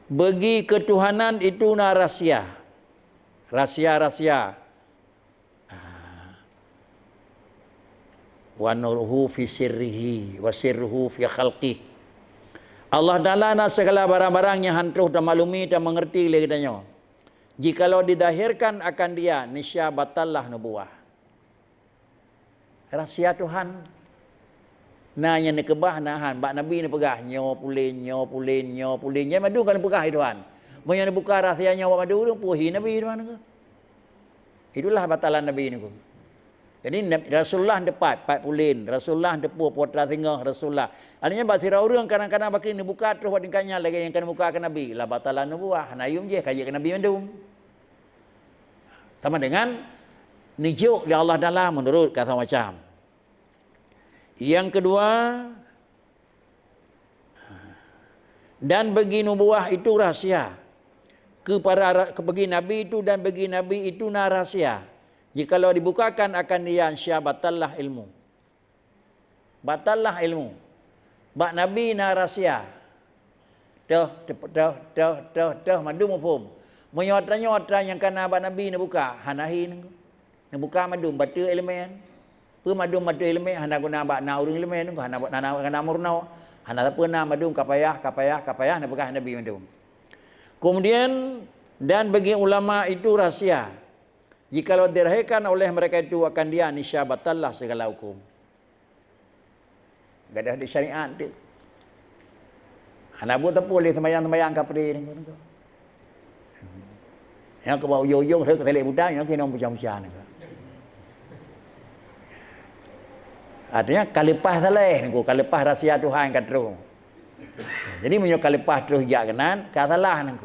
Bagi ketuhanan itu na rahsia. Rahsia-rahsia. Wa nuruhu fi sirrihi, wa sirruhu fi khalqih. Allah Taala na segala barang-barang nyang hán troh tamaklumi, tamangerti lé geutanyoe. Jikalau didahirkan akan dia, niscaya batallah nubuwah. Rahsia Tuhan. Na nyang neukeubah, na hán. Bak Nabi neupeugah, "Nyoe pulen, nyoe pulen, nyoe pulen." Nyan mandum ka neupeugah lé Tuhan. Meunyoe neubuka rahsia nyoe bak mandum, peue hi Nabi Tuhan nyoe. Itulah batalan Nabi nyoe. Jadi, Nab-, Rasulullah teupat, pat pulen. Rasulullah teupeue peue atra singoh Rasulullah. Artinya, bak sidroe ureuëng kadang-kadang bakri neubuka troh bak tingkat nyan lagée nyang ka neubuka keu Nabi. Lah batalan nubuwah, hana yum jih, ka jeuet keu Nabi mandum. Sama dengan neujok lé Allah Taala meunurut kata macam. Yang kedua, dan bagi nubuwah itu rahsia. Kepada ra-, bagi nabi itu dan bagi nabi itu na rahsia. Jikalau dibukakan akan dia, niscaya batallah ilmu. Batallah ilmu. Bak nabi na rahsia. Teuh, teuh, teuh, teuh, teuh, mandum muphom. Meunyoe tanyoe atra nyang ka na bak nabi neubuka, hana hi Teungku. Neubuka mandum bateue iéleumé nyan. Peue mandum bateue iéleumé, hana guna bak na ureuëng iéleumé Teungku, hana, hana, hana meurunoe. Hana sapeue na, mandum ka payah, ka payah, ka payah, neupeugah nabi mandum. Kemudian, dan bagi ulama itu rahsia. Jikalau dirahirkan oleh mereka itu akan dia, niscaya batallah segala hukum. Gadoh di syariat tu. Hana buet teupeu lé sembahyang-sembahyang kapri ni. Nyang keu bak ujong-ujong, keu salek buta, nyang keunoe puja-puja ni. Artinya, ka leupah saleh ni, ka leupah rahsia Tuhan ka troh. Jadi, meunyoe ka leupah troh jak keunan, ka salah ni.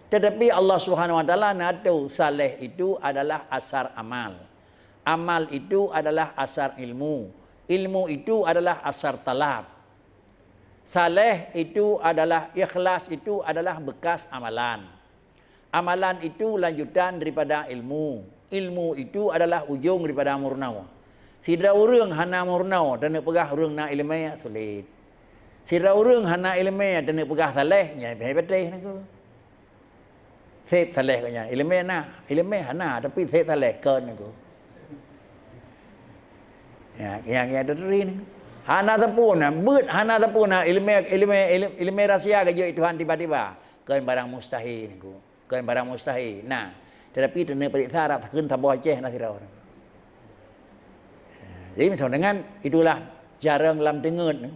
Tetapi Allah Subhanahu Wa Taala na atô, saleh itu adalah asar amal. Amal itu adalah asar ilmu. Ilmu itu adalah asar talab. Saleh itu adalah, ikhlas itu adalah bekas amalan. Amalan itu lanjutan daripada ilmu. Ilmu itu adalah ujong daripada meurunoe. Sidroe ureuëng hana meurunoe, taneuk peugah ureuëng na iéleumé, sulet. Sidroe ureuëng hana iéleumé, taneuk peugah saleh, nyan pih patéh Teungku. Seb saleh gobnyan. Iéleumé na, iéleumé hana, tapi seb saleh kon Teungku. Ya, nyang, nyang teuturi ni. Hana sapeue na, beuet hana sapeue na, iéleumé, iéleumé, iéleumé, iéleumé rahsia ka jeuet Tuhan tiba-tiba. Kon barang mustahil Teungku. Kon barang mustahil. Na, tetapi taneuk peuriksa rab sakheun saboh Aceh na sidroe. Jadi, misal dengan itulah jarang lam teungeut ni.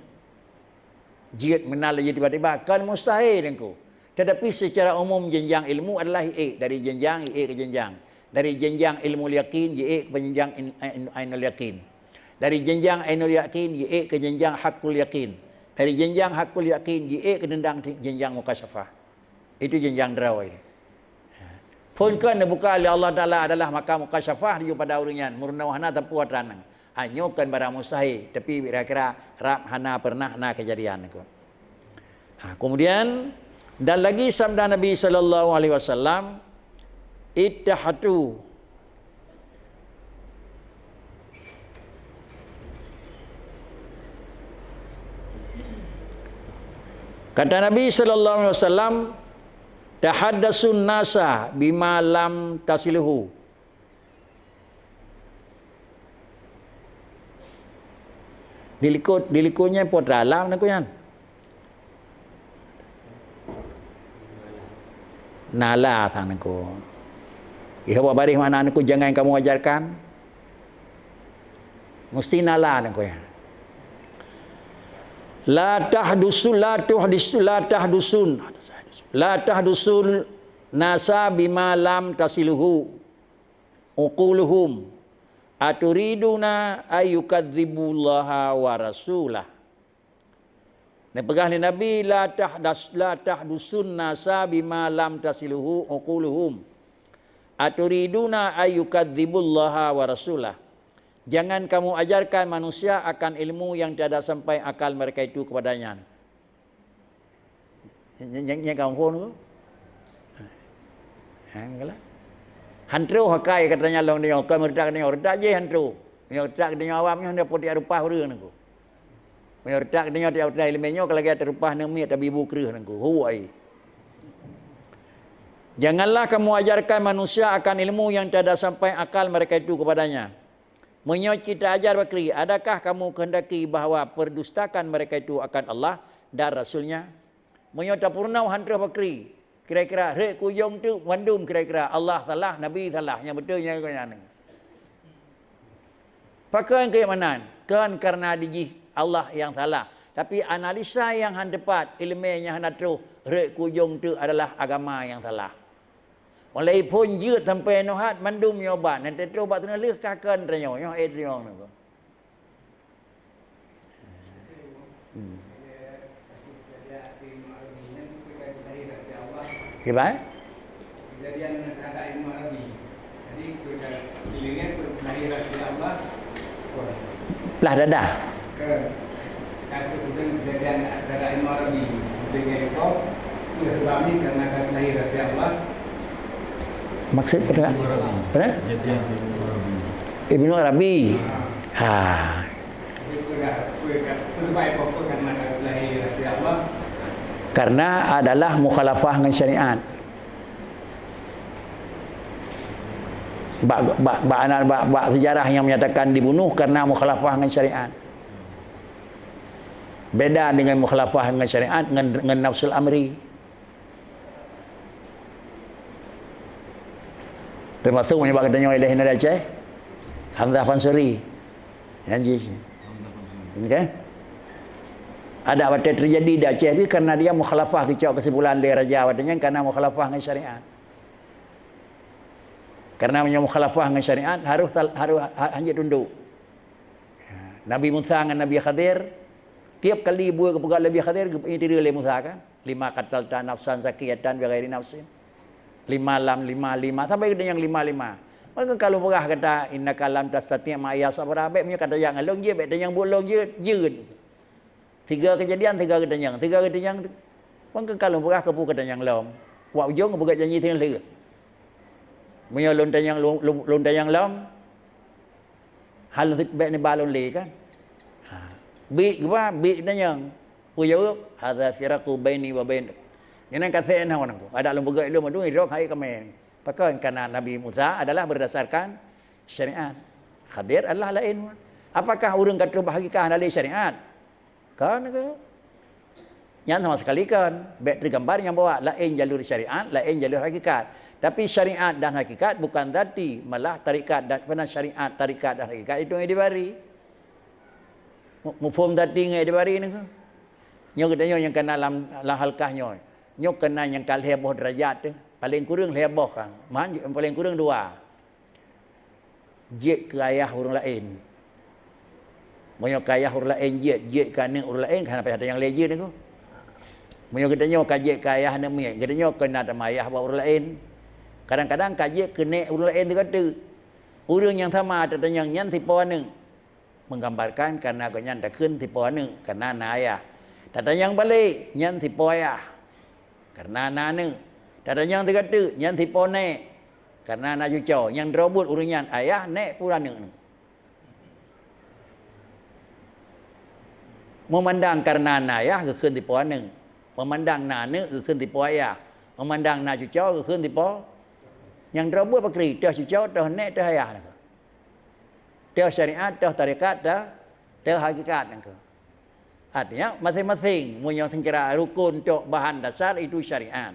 Jeuet meunan laju tiba-tiba, kon mustahil Teungku. Tetapi secara umum jenjang ilmu adalah iék dari jenjang, iék ke jenjang. Dari jenjang ilmu yakin, iék ke jenjang in-, in-, ainul yakin. Dari jenjang ainul yakin, iék ke jenjang hakul yakin. Dari jenjang hakul yakin, iék ke jenjang, jenjang mukasyafah. Itu jenjang droe. Phon kon neubuka lé Allah Taala adalah makam mukasyafah di pada ureuëng nyan, meurunoe hana teupeu atra nyan. Nyoe kon barang mustahil, tapi kira-kira rab hana pernah na kejadian Teungku. Ha, kemudian, dan lagi sabda Nabi sallallahu alaihi wasallam, "Ittahadu." Kata Nabi sallallahu alaihi wasallam, "Tahaddasun nasa bima lam tasiluhu." Di likot, di likot nyan po teualam nangku nyan. Nala sang nangku. Iha buat baris makna nangku, jangan kamu ajarkan. Mesti nala nangku nyan. La tahdusu, la tuhdisu, la tahdusun. La tahdusul nasa bima lam tasiluhu uquluhum, aturiduna ayyukadzibullaha wa rasulah. Neupeugah lé Nabi, "La tahdas, la tahdusun nasa bima lam tasiluhu uquluhum, aturiduna ayyukadzibullaha wa rasulah." Jangan kamu ajarkan manusia akan ilmu yang tiada sampai akal mereka itu kepadanya. Nyang, nyang, nyang kampung tu. Ha, kan? Han troh akai ka tanyong lom nyoe, ka meuredak nyoe, redak jih han troh. Nyoe redak nyoe awam nyoe, nyoe putih rupa ureueng nangku. Nyoe redak nyoe tiap ileumèe nyoe, ka lagèe teurupah nang miet tabi bu kreueh nangku. Hu ai. Janganlah kamu ajarkan manusia akan ilmu yang tiada sampai akal mereka itu kepadanya. Meunyoe cit ajar bakri, adakah kamu kehendaki bahwa perdustakan mereka itu akan Allah dan Rasul-Nya? Meunyoe tapeurunoe han troh bakri, kira-kira rhek kujong teuk mandum kira-kira Allah salah, Nabi salah, nyang beutôi nyan keuh nyan. Pakon keuh meunan? Kon kareuna dijih Allah nyang salah, tapi analisa nyang han teupat, ileumèe nyang hana troh, rhek kujong teuk adalah agama nyang salah. Walaupun jeuet sampoe nyoe hat mandum nyoe ban, nyan teutroh bak teungoh lheueh ka kon tanyoe, nyoe eh tanyoe nyoe. Hmm. Kiban? Plah dadah. Maksud apa? Apa? Ibnu Arabi. Ha. Karena adalah mukhalafah ngon syariat. Bak, bak, bak, bak, bak sejarah nyang menyatakan dibunuh karena mukhalafah ngon syariat. Beda dengan mukhalafah ngon syariat, ngon, ngon nafsul amri. Teumasuk meunyoe bak geutanyoe ilèe hinoe di Aceh, Hamzah Pansuri. Nyan jih. Okey? Adak watèe teujadi di Aceh pih karena dia mukhalafah, geucok keusimpulan lé raja watèe nyan karena mukhalafah ngon syariat. Karena meunyoe mukhalafah ngon syariat, harôh tal-, harôh ha-, hanjeuet tunduk. Nabi Musa ngon Nabi Khadir, tiep kali buet geupeugah Nabi Khadir, geu-, geupeutiri lé Musa kan, "Lima qatalta nafsan zakiyatan bighairi nafsin." Lima lam, lima, lima, sampai geutanyoe lima, lima. Maka kalau peugah kata, "Innaka lam tastati' ma'iya sabra," bèk meunyoe kata nyang lôn jeuet, bèk tanyong buet lôn jeuet, jeuet. Tiga kejadian, tiga geutanyong, tiga geutanyong. Maka kalau peugah keupeue geutanyong lom. Wak ujong geupeugah janji teungoh lheueh. Meunyoe lôn tanyong, lôn, lôn, lôn tanyong lom, hal bèk neuba lôn lé kan? Ha. Bit geuba, bit tanyong. Peue jaweueb? "Hadza firaqu baini wa bainak." Nyan ka seuh na wan aku. Adak lôn peugah lôn madu idrok hai kamé. Pakon? Karena Nabi Musa adalah berdasarkan syariat. Khadir adalah laén. Apakah ureueng ka troh bak hakikat hana lé syariat? Kon ke? Nyan sama sekali kon. Bèk teugambar nyang bahwa laén jalur syariat, laén jalur hakikat. Tapi syariat dan hakikat bukan zati, malah tarekat dan, apa nan, syariat, tarekat dan hakikat itu yang dibari. Mu-, muphom zati ngon dibari ni ke? Nyoe geutanyoe nyang kana lam, lam halkah nyoe. Nyoe kana nyang ka lhèe boh derajat teuh. Paleng kureueng lhèe boh kan. Man, paleng kureueng dua. Jeuet keu ayah ureueng laén. Meunyoe keu ayah ureueng laén jeuet, jeuet keu aneuk ureueng laén, hana payah tanyong lé jeuet nyoe. Meunyoe geutanyoe ka jeuet keu ayah aneuk miet, geutanyoe kon na tamah ayah bak ureueng laén. Kadang-kadang ka jeuet keu nèk ureueng laén teuka teuk. Ureueng nyang sama tatanyong nyan sipo aneuk. Menggambarkan karena gobnyan takheun sipo aneuk, karena na ayah. Tatanyong balek, nyan sipo ayah, karena na aneuk. Tatanyong sigoe teuk, nyan sipo nèk, karena na cuco. Nyang droe buet ureuëng nyan ayah, nèk, pura aneuk. Meumandang karena na ayah geukheun sipo aneuk, meumandang na aneuk geukheun sipo ayah, meumandang na cuco geukheun sipo. Nyang droe buet pakri, toh cuco, toh nèk, toh ayah nangkeuh. Toh syariat, toh tarekat, toh, toh hakikat nangkeuh. Artinya, masing-masing meunyoe seucara rukun tok bahan dasar itu syariat.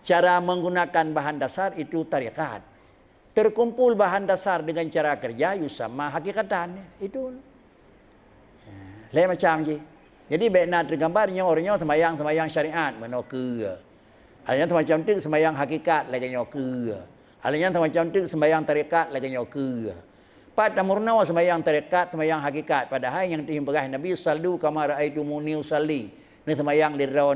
Cara menggunakan bahan dasar itu tarekat. Terkumpul bahan dasar dengan cara kerja, yusamma hakikatan. Itu. Lhèe macam jih. Jadi, bèk na teugambar nyoe, ureuëng nyoe seumayang, seumayang syariat, meunoe keue. Ada nyang seumacan teuk seumayang hakikat, lagèe nyoe keue. Ada nyang seumacan teuk seumayang tarekat, lagèe nyoe keue. Pat tameurunoe seumayang tarekat, seumayang hakikat, padahai nyang teuh peugah Nabi, "Sallu kama ra'aitumuni usalli." Neuseumayang lé droe